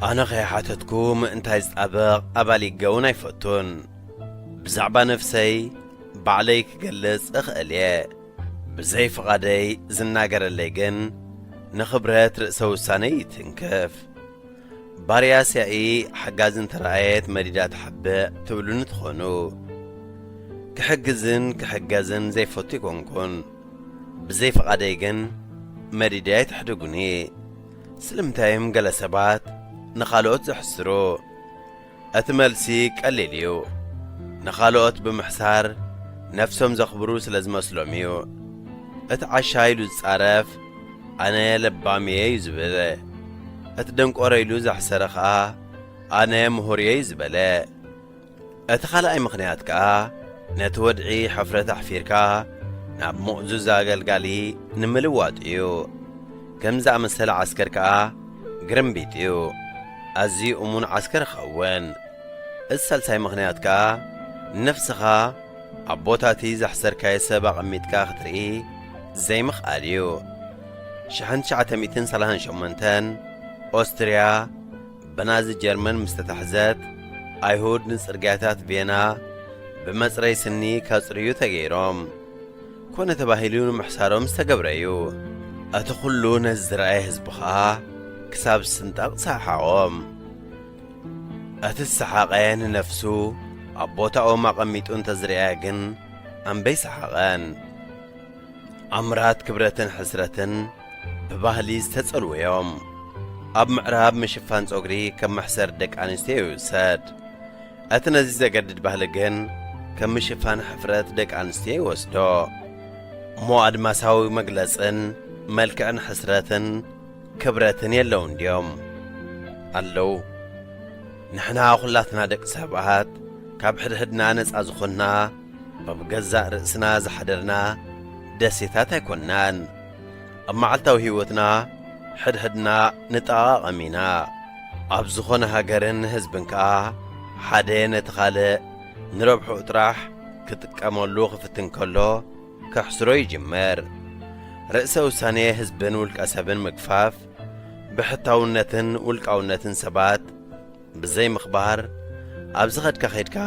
ኣነ ከይሓተትኩ ምእንታይ ዝጣበቕ ኣባሊገ እውን ኣይፈቱን። ብዛዕባ ነፍሰይ ባዕለይ ክገልጽ እኽእል እየ። ብዘይ ፍቓደይ ዝናገረለይ ግን ንኽብረት ርእሰ ውሳነይ ይትንክፍ። ባርያ ሲያኢ ሓጋዚ እንተረኣየት መዲዳ ትሓብእ ትብሉኒ ትኾኑ። ክሕግዝን ክሕገዝን ዘይፈቱ ኣይኮንኩን። ብዘይ ፍቓደይ ግን መዲዳ ኣይትሕድጉኒ። ስለምንታይ እዮም ገለ ሰባት ንኻልኦት ዘሕስሩ? እቲ መልሲ ቀሊል እዩ። ንኻልኦት ብምሕሳር ነፍሶም ዘኽብሩ ስለ ዝመስሎም እዩ። እቲ ዓሻ ኢሉ ዝጻረፍ ኣነ ለባም እየ እዩ ዝብል። እቲ ደንቆሮ ኢሉ ዘሕሰረ ኸኣ ኣነ ምሁር እየ እዩ ዝበለ። እቲ ካልኣይ ምኽንያት ከኣ ነቲ ወድዒ ሕፍረት ኣሕፊርካ ናብ ምቕዙዝ ኣገልጋሊ ንምልዋጥ እዩ። ከም ዝኣመሰለ ዓስከር ከኣ ግርምቢጥ እዩ። ኣዝዩ እሙን ዓስከር ይኸውን። እቲ ሳልሳይ ምኽንያት ከኣ ንነፍስኻ ኣብ ቦታ እቲ ዘሕሰርካዮ ሰብ ኣቐሚጥካ ክትርኢ ዘይምኽኣል እዩ። ሽሕን ትሽዓተ ሚእትን ሰላሳን ሸሞንተን ኦስትርያ ብናዚ ጀርመን ምስ ተታሕዘት፣ ኣይሁድ ንጽርግያታት ቬና ብመጽረይ ስኒ ከጽርዩ ተገይሮም። ኮነ ተባሂሉ ንምሕሳሮም ዝተገብረ እዩ። እቲ ኹሉ ነዚ ዝረኣየ ህዝቢ ኸኣ ክሳብ ዝስንጠቕ ሰሓቖም። እቲ ዝሰሓቐ ንነፍሱ ኣብ ቦታኦም ኣቐሚጡ እንተዝርእያ ግን ኣምበይ ሰሓቐን። ኣምራት ክብረትን ሕስረትን ብባህሊ ዝተጸልዉ እዮም። ኣብ ምዕራብ ምሽፋን ጸጉሪ ከም መሕሰር ደቂ ኣንስትዮ ይውሰድ። እቲ ነዚ ዘገድድ ባህሊ ግን ከም ምሽፋን ሕፍረት ደቂ ኣንስትዮ ይወስዶ። እሞ ኣድማሳዊ መግለጽን መልክዕን ሕስረትን ክብረትን የለውን ድዮም? ኣለዉ። ንሕና ኹላትና ደቂ ሰባት ካብ ሕድሕድና ነጻ ዝኾንና፣ ኣብ ገዛእ ርእስና ዝሓደርና ደሴታት ኣይኮንናን። ኣብ መዓልታዊ ህይወትና ሕድሕድና ንጠቓቐም ኢና። ኣብ ዝኾነ ሃገርን ህዝብን ከኣ ሓደ ነቲ ካልእ ንረብሕኡ ጥራሕ ክጥቀመሉ ክፍትን ከሎ ከሕስሮ ይጅምር። ርእሰ ውሳኔ ህዝብን ውልቀ ሰብን ምግፋፍ፣ ብሕታውነትን ውልቃውነትን ሰባት ብዘይ ምኽባር፣ ኣብ ዝኸድካ ኸይድካ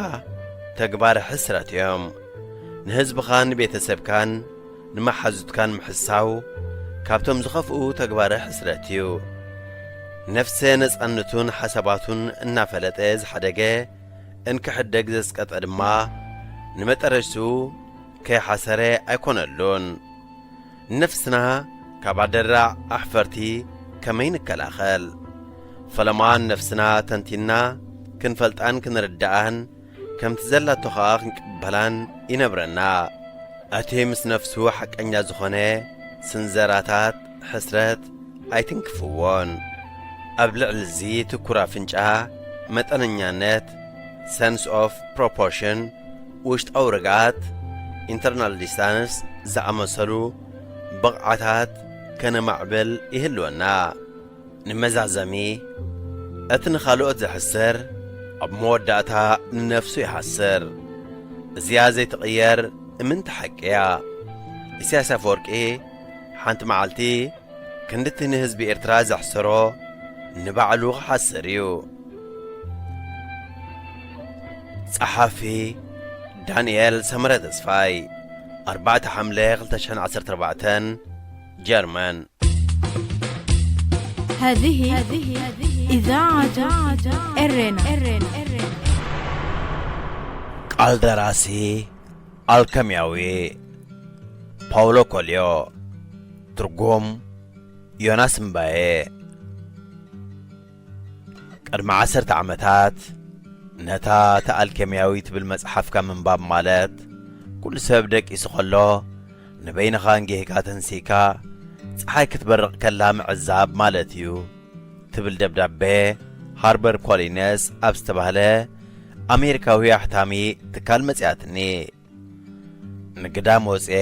ተግባረ ሕስረት እዮም። ንህዝብኻን ንቤተሰብካን ንመሓዙትካን ምሕሳው ካብቶም ዝኸፍኡ ተግባረ ሕስረት እዩ። ነፍሰ ነጻነቱን ሓሳባቱን እናፈለጠ ዝሓደገ እንክሕደግ ዘስቀጠ ድማ ንመጠረሽትኡ ከይሓሰረ ኣይኮነሉን። ንነፍስና ካብ ኣደራዕ ኣሕፈርቲ ከመይ ንከላኸል? ፈለማ ንነፍስና ተንቲና ክንፈልጣን ክንርድኣን፣ ከምቲ ዘላቶ ኸኣ ክንቅበላን ይነብረና። እቲ ምስ ነፍሱ ሓቀኛ ዝኾነ ስንዘራታት ሕስረት ኣይትንክፍዎን። ኣብ ልዕሊ እዚ ትኩር ኣፍንጫ፣ መጠነኛነት፣ sense of proportion፣ ውሽጣዊ ርግኣት፣ internal distance፣ ዝኣመሰሉ ብቕዓታት ከነማዕብል ይህልወና። ንመዛዘሚ፣ እቲ ንኻልኦት ዘሕስር፣ ኣብ መወዳእታ ንነፍሱ ይሓስር። እዚኣ ዘይትቕየር እምንቲ ሓቂ እያ። ኢሳያስ ኣፈወርቂ ሓንቲ መዓልቲ ክንድቲ ንህዝቢ ኤርትራ ዘሕሰሮ ንባዕሉ ክሓስር እዩ። ጸሓፊ ዳንኤል ሰመረ ተስፋይ። ኣርባዕተ ሓምለ ክልተ ሽሕን ዓሰርተ ኣርባዕተን፣ ጀርመን። هذه إذاعة إرينا. ቃል ደራሲ ኣልከምያዊ ፓውሎ ኮልዮ። ትርጉም ዮናስ እምባዬ። ቅድሚ ዓሰርተ ዓመታት ነታ እቲ ኣልከምያዊ ትብል መጽሓፍካ ምንባብ ማለት ኩሉ ሰብ ደቂሱ ከሎ ንበይንኻ እንጌህካ ተንሲካ ጸሓይ ክትበርቕ ከላ ምዕዛብ ማለት እዩ ትብል ደብዳቤ ሃርበር ኮሊንስ ኣብ ዝተባህለ ኣሜሪካዊ ኣሕታሚ ትካል መጽያትኒ። ንግዳም ወጽኤ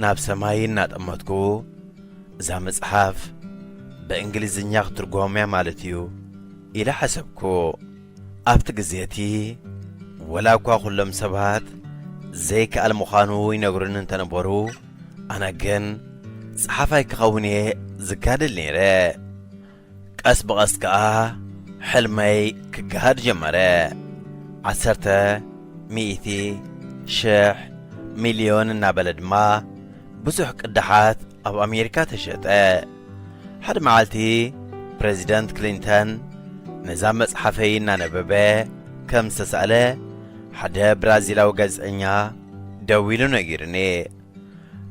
ናብ ሰማይ እናጠመትኩ፣ እዛ መጽሓፍ ብእንግሊዝኛ ክትርጎም እያ ማለት እዩ ኢለ ሓሰብኩ። ኣብቲ ግዜ እቲ፣ ወላ እኳ ኩሎም ሰባት ዘይከኣል ምዃኑ ይነግሩኒ እንተነበሩ፣ ኣነ ግን ጸሓፋይ ክኸውን እየ ዝጋደል ነይረ። ቀስ ብቐስ ከኣ ሕልመይ ክገሃድ ጀመረ። ዓሰርተ፣ ሚእቲ፣ ሽሕ፣ ሚልዮን እናበለ ድማ ብዙሕ ቅዳሓት ኣብ ኣሜሪካ ተሸጠ። ሓደ መዓልቲ ፕረዚደንት ክሊንተን ነዛ መጽሓፈይ እናነበበ ከም ዝተሳእለ ሓደ ብራዚላዊ ጋዜጠኛ ደዊሉ ነጊሩኒ።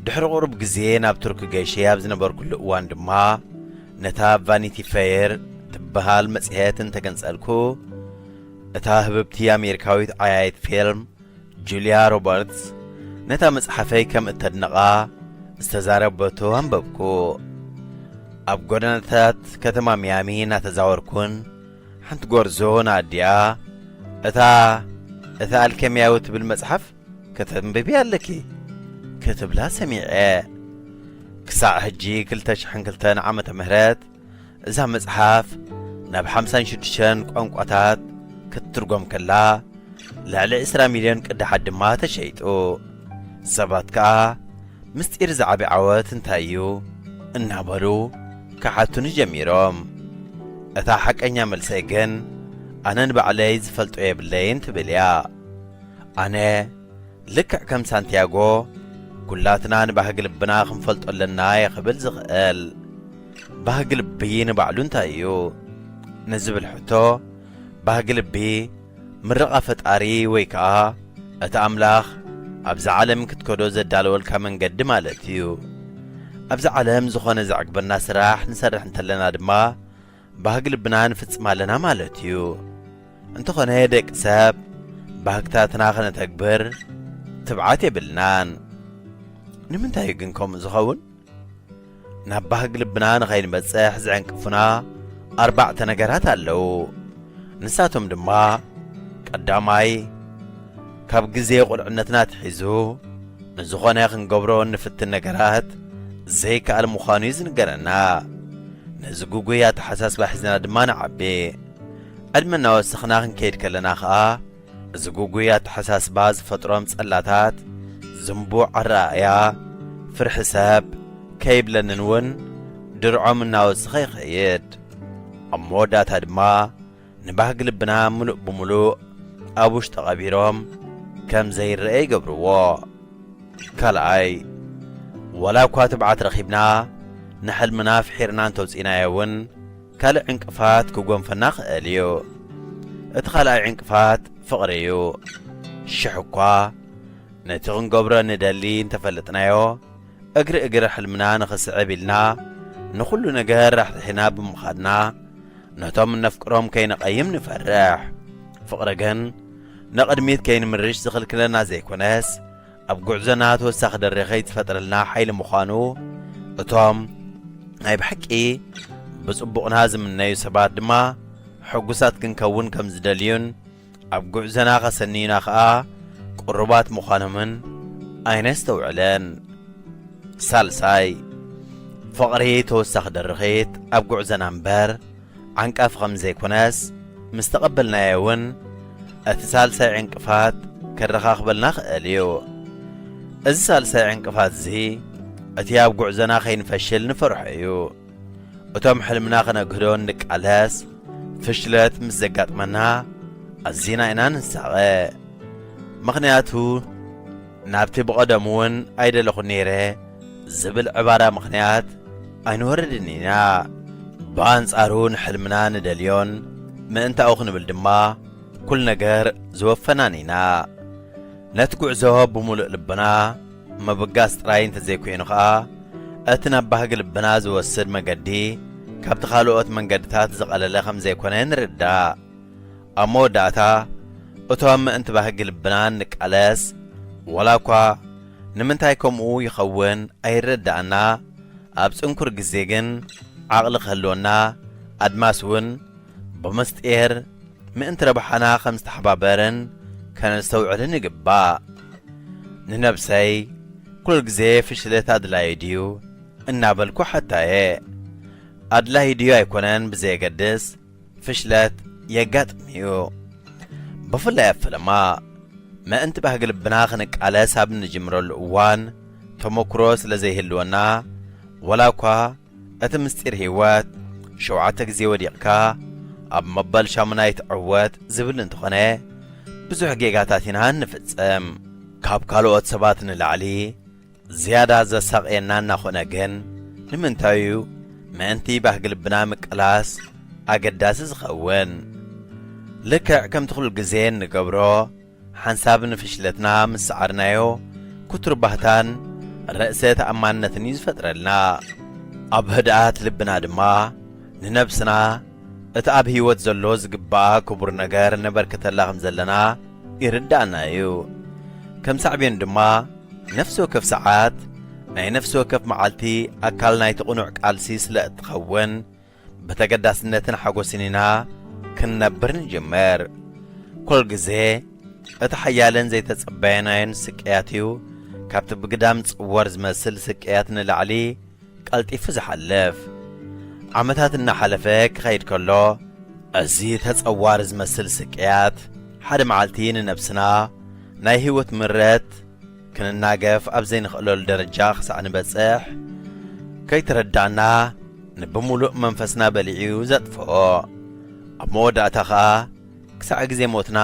ድሕሪ ቁሩብ ግዜ ናብ ቱርኪ ገይሸ ኣብ ዝነበርኩሉ እዋን ድማ ነታ ቫኒቲ ፌር ትበሃል መጽሔት እንተገንጸልኩ፣ እታ ህብብቲ ኣሜሪካዊት ዓያይት ፊልም ጁልያ ሮበርትስ ነታ መጽሓፈይ ከም እተድንቓ ዝተዛረበቶ ኣንበብኩ። ኣብ ጎደናታት ከተማ ሚያሚ እናተዛወርኩን ሓንቲ ጎርዞ ንኣዲኣ፣ "እታ፣ እታ ኣልኬምያዊ ትብል መጽሓፍ ከተንብቢ ኣለኪ" ክትብላ ሰሚዐ። ክሳዕ ሕጂ ክልተ ሽሕን ክልተን ዓመተ ምህረት እዛ መጽሓፍ ናብ ሓምሳን ሽዱሽተን ቋንቋታት ክትትርጎም ከላ፣ ልዕሊ ዕስራ ሚልዮን ቅዳሓት ድማ ተሸይጡ። ሰባት ከኣ፣ "ምስጢር እዚ ዓቢ ዓወት እንታይ እዩ?" እናበሉ ክሓቱኒ ጀሚሮም። እታ ሓቀኛ መልሰይ ግን፣ "ኣነ ንባዕለይ ዝፈልጦ የብለይን" ትብል እያ። ኣነ፣ ልክዕ ከም ሳንቲያጎ፣ ኩላትና ንባህጊ ልብና ክንፈልጦ ኣለና እየ ክብል ዝኽእል። ባህጊ ልቢ ንባዕሉ እንታይ እዩ? ንዝብል ሕቶ፣ ባህጊ ልቢ ምርቓ ፈጣሪ ወይ ከኣ እቲ ኣምላኽ ኣብዛ ዓለም ክትከዶ ዘዳለወልካ መንገዲ ማለት እዩ። ኣብዛ ዓለም ዝኾነ ዘዕግበና ስራሕ ንሰርሕ እንተለና ድማ፣ ባህጊ ልብና ንፍጽም ኣለና ማለት እዩ። እንተኾነ ደቂ ሰብ ባህግታትና ከነተግብር ትብዓት የብልናን። ንምንታይ እዩ ግን ከምኡ ዝኸውን? ናብ ባህጊ ልብና ንኸይንበጽሕ ዝዕንቅፉና ኣርባዕተ ነገራት ኣለዉ። ንሳቶም ድማ፣ ቀዳማይ፣ ካብ ግዜ ቁልዕነትና ኣትሒዙ ንዝኾነ ክንገብሮ እንፍትን ነገራት ዘይከኣል ምዃኑ እዩ ዝንገረና። ነዚ ግጉይ ኣተሓሳስባ ሒዝና ድማ ንዓቢ። ዕድመ እናወሰኽና ክንከይድ ከለና ኸኣ፣ እዚ ግጉይ ኣተሓሳስባ ዝፈጥሮም ጸላታት፣ ዝንቡዕ ኣረኣእያ፣ ፍርሒ ሰብ ከይብለንን እውን ድርዖም እናወሰኸ ይኸይድ። ኣብ መወዳእታ ድማ ንባህጊ ልብና ምሉእ ብምሉእ ኣብ ውሽጢ ቀቢሮም ከም ዘይረአ ይገብርዎ። ካልኣይ፣ ዋላ እኳ ትብዓት ረኺብና፣ ንሕልምና ፍሒርና እንተውጺእናዮ እውን፣ ካልእ ዕንቅፋት ክጎንፈና ክእል እዩ። እቲ ካልኣይ ዕንቅፋት ፍቕሪ እዩ። ሽሕ እኳ ነቲ ክንገብሮ ንደሊ እንተፈለጥናዮ፣ እግሪ እግሪ ሕልምና ንኽስዕብ ኢልና ንኹሉ ነገር ራሕሪሕና ብምኻድና፣ ነቶም እነፍቅሮም ከይንቐይም ንፈርሕ። ፍቕሪ ግን ንቕድሚት ከይንምርሽ ዝኽልክለና ዘይኮነስ፣ ኣብ ጉዕዞና ተወሳኺ ደረኸይ ዝፈጥረልና ሓይሊ ምዃኑ፣ እቶም ናይ ብሓቂ ብጽቡቕና ዝምነዩ ሰባት ድማ ሕጉሳት ክንከውን ከም ዝደልዩን ኣብ ጉዕዞና ከሰንዩና ኸኣ ቅሩባት ምዃኖምን ኣይነስተውዕልን። ሳልሳይ፣ ፍቕሪ ተወሳኺ ደረኺት ኣብ ጉዕዞና እምበር ዓንቃፊ ከም ዘይኮነስ ምስ ተቐበልናዮ እውን፣ እቲ ሳልሳይ ዕንቅፋት ከረኻኽበልና ክእል እዩ። እዚ ሳልሳይ ዕንቅፋት እዚ፣ እቲ ኣብ ጉዕዞና ከይንፈሽል ንፈርሖ እዩ። እቶም ሕልምና ከነግህዶ እንቃለስ፣ ፍሽለት ምስ ዘጋጥመና ኣዚና ኢና ንሳቐ። ምኽንያቱ፣ ናብቲ ብቐደሙ እውን ኣይደለኹን ነይረ ዝብል ዕባራ ምኽንያት ኣይንወርድን ኢና። ብኣንጻሩ፣ ንሕልምና ንደልዮን ምእንታኡ ክንብል ድማ ኩሉ ነገር ዝወፈናን ኢና። ነቲ ጉዕዞ ብምሉእ ልብና ምብጋስ ጥራይ እንተዘይኮይኑ ኸኣ፣ እቲ ናብ ባህጊ ልብና ዝወስድ መገዲ ካብቲ ካልኦት መንገድታት ዝቐለለ ከም ዘይኮነ ንርዳእ። ኣብ መወዳእታ፣ እቶም ምእንቲ ባህጊ ልብና እንቃለስ፣ ዋላ እኳ ንምንታይ ከምኡ ይኸውን ኣይረዳእና፣ ኣብ ጽንኩር ግዜ ግን ዓቕሊ ክህልወና፣ ኣድማስ እውን ብምስጢር ምእንቲ ረብሓና ከም ዝተሓባበርን ከነስተውዕልን ይግባእ። ንነብሰይ፣ ኩሉ ግዜ ፍሽለት ኣድላዪ ድዩ እናበልኩ ሓታየ። ኣድላዪ ድዩ ኣይኮነን ብዘየገድስ፣ ፍሽለት የጋጥም እዩ። ብፍላይ ኣብ ፈለማ፣ ምእንቲ ባህጊ ልብና ክንቃለስ ኣብ እንጅምረሉ እዋን፣ ተመክሮ ስለ ዘይህልወና፣ ዋላ እኳ እቲ ምስጢር ህይወት፣ "ሸውዓተ ግዜ ወዲቕካ፣ ኣብ መበል ሻሙናይ ትዕወት" ዝብል እንተኾነ፣ ብዙሕ ጌጋታት ኢና እንፍጽም። ካብ ካልኦት ሰባት ንላዕሊ ዝያዳ ዘሳቕየና እናኾነ ግን፣ ንምንታይ እዩ ምእንቲ ባህጊ ልብና ምቅላስ ኣገዳሲ ዝኸውን? ልክዕ ከምቲ ኩሉ ግዜ እንገብሮ፣ ሓንሳብ ንፍሽለትና ምስ ሰዓርናዮ፣ ክቱር ባህታን ርእሰ ተኣማንነትን እዩ ዝፈጥረልና። ኣብ ህድኣት ልብና ድማ ንነብስና እቲ ኣብ ህይወት ዘሎ ዝግባኣ ክቡር ነገር ነበርክተላ ከም ዘለና ይርዳእና እዩ። ከም ሳዕቤኑ ድማ፣ ነፍሲ ወከፍ ሰዓት ናይ ነፍሲ ወከፍ መዓልቲ ኣካል ናይቲ ቅኑዕ ቃልሲ ስለ እትኸውን፣ ብተገዳስነትን ሓጎስን ኢና ክንነብር ንጅምር። ኩል ግዜ እቲ ሓያልን ዘይተጸበየናዮን ስቅያት እዩ፣ ካብቲ ብግዳም ጽወር ዝመስል ስቅያት ንላዕሊ ቀልጢፉ ዝሓልፍ። ዓመታት እናሓለፈ ክኸይድ ከሎ፣ እዚ ተጸዋሪ ዝመስል ስቅያት፣ ሓደ መዓልቲ ንነብስና ናይ ህይወት ምረት ክንናገፍ ኣብ ዘይንኽእለሉ ደረጃ ክሳዕ ንበጽሕ፣ ከይተረዳእና ንብምሉእ መንፈስና በሊዑ ዘጥፍኦ። ኣብ መወዳእታ ኸኣ፣ ክሳዕ ግዜ ሞትና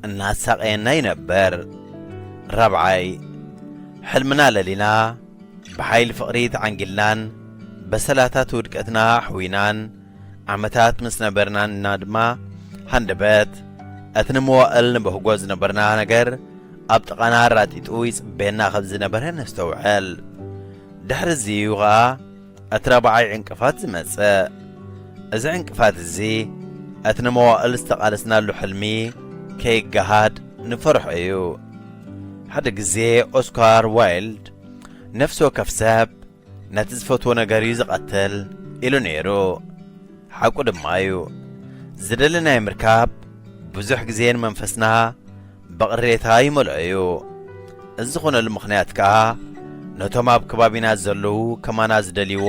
እናሳቐየና ይነብር። ራብዓይ፣ ሕልምና ለሊና፣ ብሓይሊ ፍቕሪ ተዓንጊልናን በሰላታት ውድቀትና ኣሕዊናን ዓመታት ምስ ነበርናና ድማ፣ ሃንደበት እቲ ንመዋእል ንበህጎ ዝነበርና ነገር ኣብ ጥቓና ኣራጢጡ ይጽበየና ከም ዝነበረ ነስተውዕል። ድሕሪ እዚ እዩ ኸኣ እቲ ራብዓይ ዕንቅፋት ዝመጽእ። እዚ ዕንቅፋት እዚ፣ እቲ ንመዋእል ዝተቓለስናሉ ሕልሚ ከይገሃድ ንፈርሖ እዩ። ሓደ ግዜ ኦስካር ዋይልድ፣ "ነፍሲ ወከፍ ሰብ ነቲ ዝፈትዎ ነገር እዩ ዝቐትል" ኢሉ ነይሩ። ሓቁ ድማ እዩ። ዝደለናዮ ምርካብ ብዙሕ ግዜ ንመንፈስና ብቕሬታ ይመልኦ እዩ። እዚ ዝኾነሉ ምኽንያት ከኣ፣ ነቶም ኣብ ከባቢና ዘለዉ ከማና ዝደልይዎ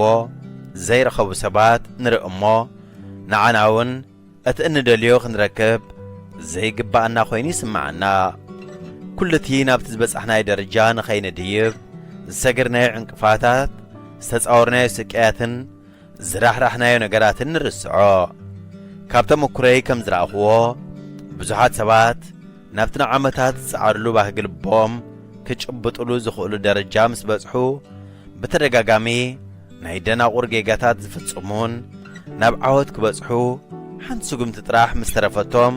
ዘይረኸቡ ሰባት ንርኢ እሞ፣ ንዓና እውን እቲ እንደልዮ ክንረክብ ዘይግብኣና ኮይኑ ይስምዓና። ኩሉ እቲ ናብቲ ዝበጻሕናዮ ደረጃ ንኸይንድይብ ዝሰገርናዮ ዕንቅፋታት፣ ዝተጻወርናዮ ስቅያትን ዝራሕራሕናዮ ነገራትን ንርስዖ። ካብ ተመኩሮይ ከም ዝረኣኽዎ፣ ብዙሓት ሰባት ናብቲ ንዓመታት ዝጸዓርሉ ባህጊ ልቦም ክጭብጥሉ ዝኽእሉ ደረጃ ምስ በጽሑ፣ ብተደጋጋሚ ናይ ደናቑር ጌጋታት ዝፍጽሙን ናብ ዓወት ክበጽሑ ሓንቲ ስጉምቲ ጥራሕ ምስ ተረፈቶም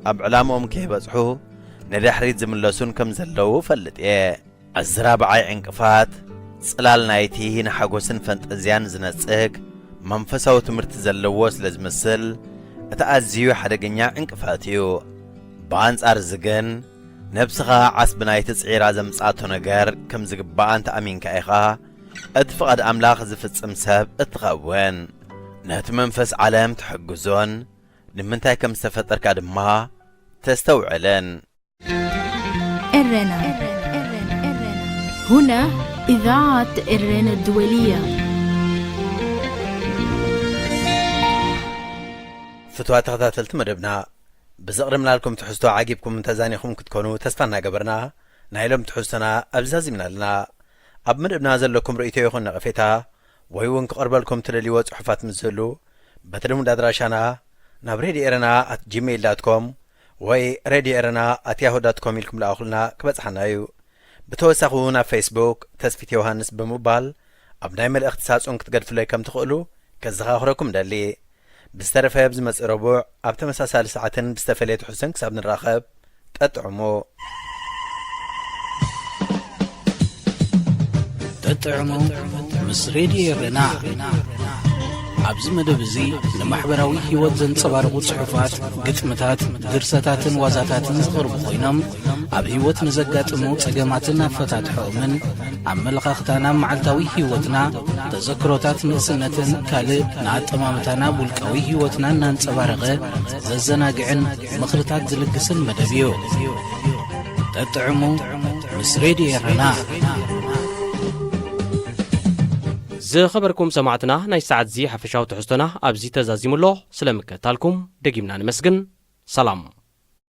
ኣብ ዕላምኦም ከይበጽሑ ንድሕሪት ዝምለሱን ከም ዘለዉ እፈልጥ እየ። እዚ ራብዓይ ዕንቅፋት፣ ጽላል ናይቲ ንሓጎስን ፈንጠዝያን ዝነጽግ መንፈሳዊ ትምህርቲ ዘለዎ ስለ ዝመስል፣ እቲ ኣዝዩ ሓደገኛ ዕንቅፋት እዩ። ብኣንጻር እዚ ግን፣ ነብስኻ ዓስቢ ናይቲ ጽዒራ ዘምጽኣቶ ነገር ከም ዝግባኣ እንተ ኣሚንካ ኢኻ፣ እቲ ፍቓድ ኣምላኽ ዝፍጽም ሰብ እትኸውን። ነቲ መንፈስ ዓለም ትሕግዞን ንምንታይ ከም ዝተፈጠርካ ድማ ተስተውዕልን። ኤረና። هنا إذاعة إرنا الدولية. ፍትዋ ተኸታተልቲ መደብና፣ ብዘቕርብናልኩም ትሕዝቶ ዓጊብኩም ተዛኒኹም ክትኮኑ ተስፋ እናገበርና፣ ናይ ሎም ትሕዝቶና ኣብዚ ዛዚምና ኣለና። ኣብ መደብና ዘለኩም ርእይቶ ይኹን ነቐፌታ፣ ወይ እውን ክቐርበልኩም ትደልይዎ ጽሑፋት ምስ ዝህሉ፣ በቲ ልሙድ ኣድራሻና ናብ ሬድዮ ኤረና ኣት ጂሜይል ዳት ኮም ወይ ሬድዮ ኤረና ኣት ያሁ ዳት ኮም ኢልኩም ለኣኹልና ክበጽሓና እዩ። ብተወሳኺ እውን ኣብ ፌስቡክ ተስፊት ዮሃንስ ብምባል ኣብ ናይ መልእኽቲ ሳጹን ክትገድፉለይ ከም ትኽእሉ ከዘኻኽረኩም እደሊ። ብዝተረፈ ኣብ ዝመጽእ ረቡዕ ኣብ ተመሳሳሊ ሰዓትን ብዝተፈለየ ትሕዝቶን ክሳብ ንራኸብ፣ ጠጥዕሙ። ጠጥዕሙ ምስ ሬድዮ ኤረና። ኣብዚ መደብ እዚ ንማሕበራዊ ህይወት ዘንጸባርቑ ጽሑፋት፣ ግጥምታት፣ ድርሰታትን ዋዛታትን ዝቐርቡ ኮይኖም፣ ኣብ ህይወት ንዘጋጥሙ ጸገማትን ኣፈታትሖኦምን፣ ኣመለኻኽታና ኣብ መዓልታዊ ህይወትና፣ ተዘክሮታት ንእስነትን ካልእ ንኣጠማምታና ኣብ ውልቃዊ ህይወትና እናንጸባረቐ ዘዘናግዕን ምኽርታት ዝልግስን መደብ እዩ። ጠጥዕሙ ምስ ሬድዮ ኤረና። ዝኸበርኩም ሰማዕትና፣ ናይ ሰዓት እዚ ሓፈሻዊ ትሕዝቶና ኣብዚ ተዛዚሙ ኣሎ። ስለ ምክትታልኩም ደጊምና ነመስግን። ሰላም።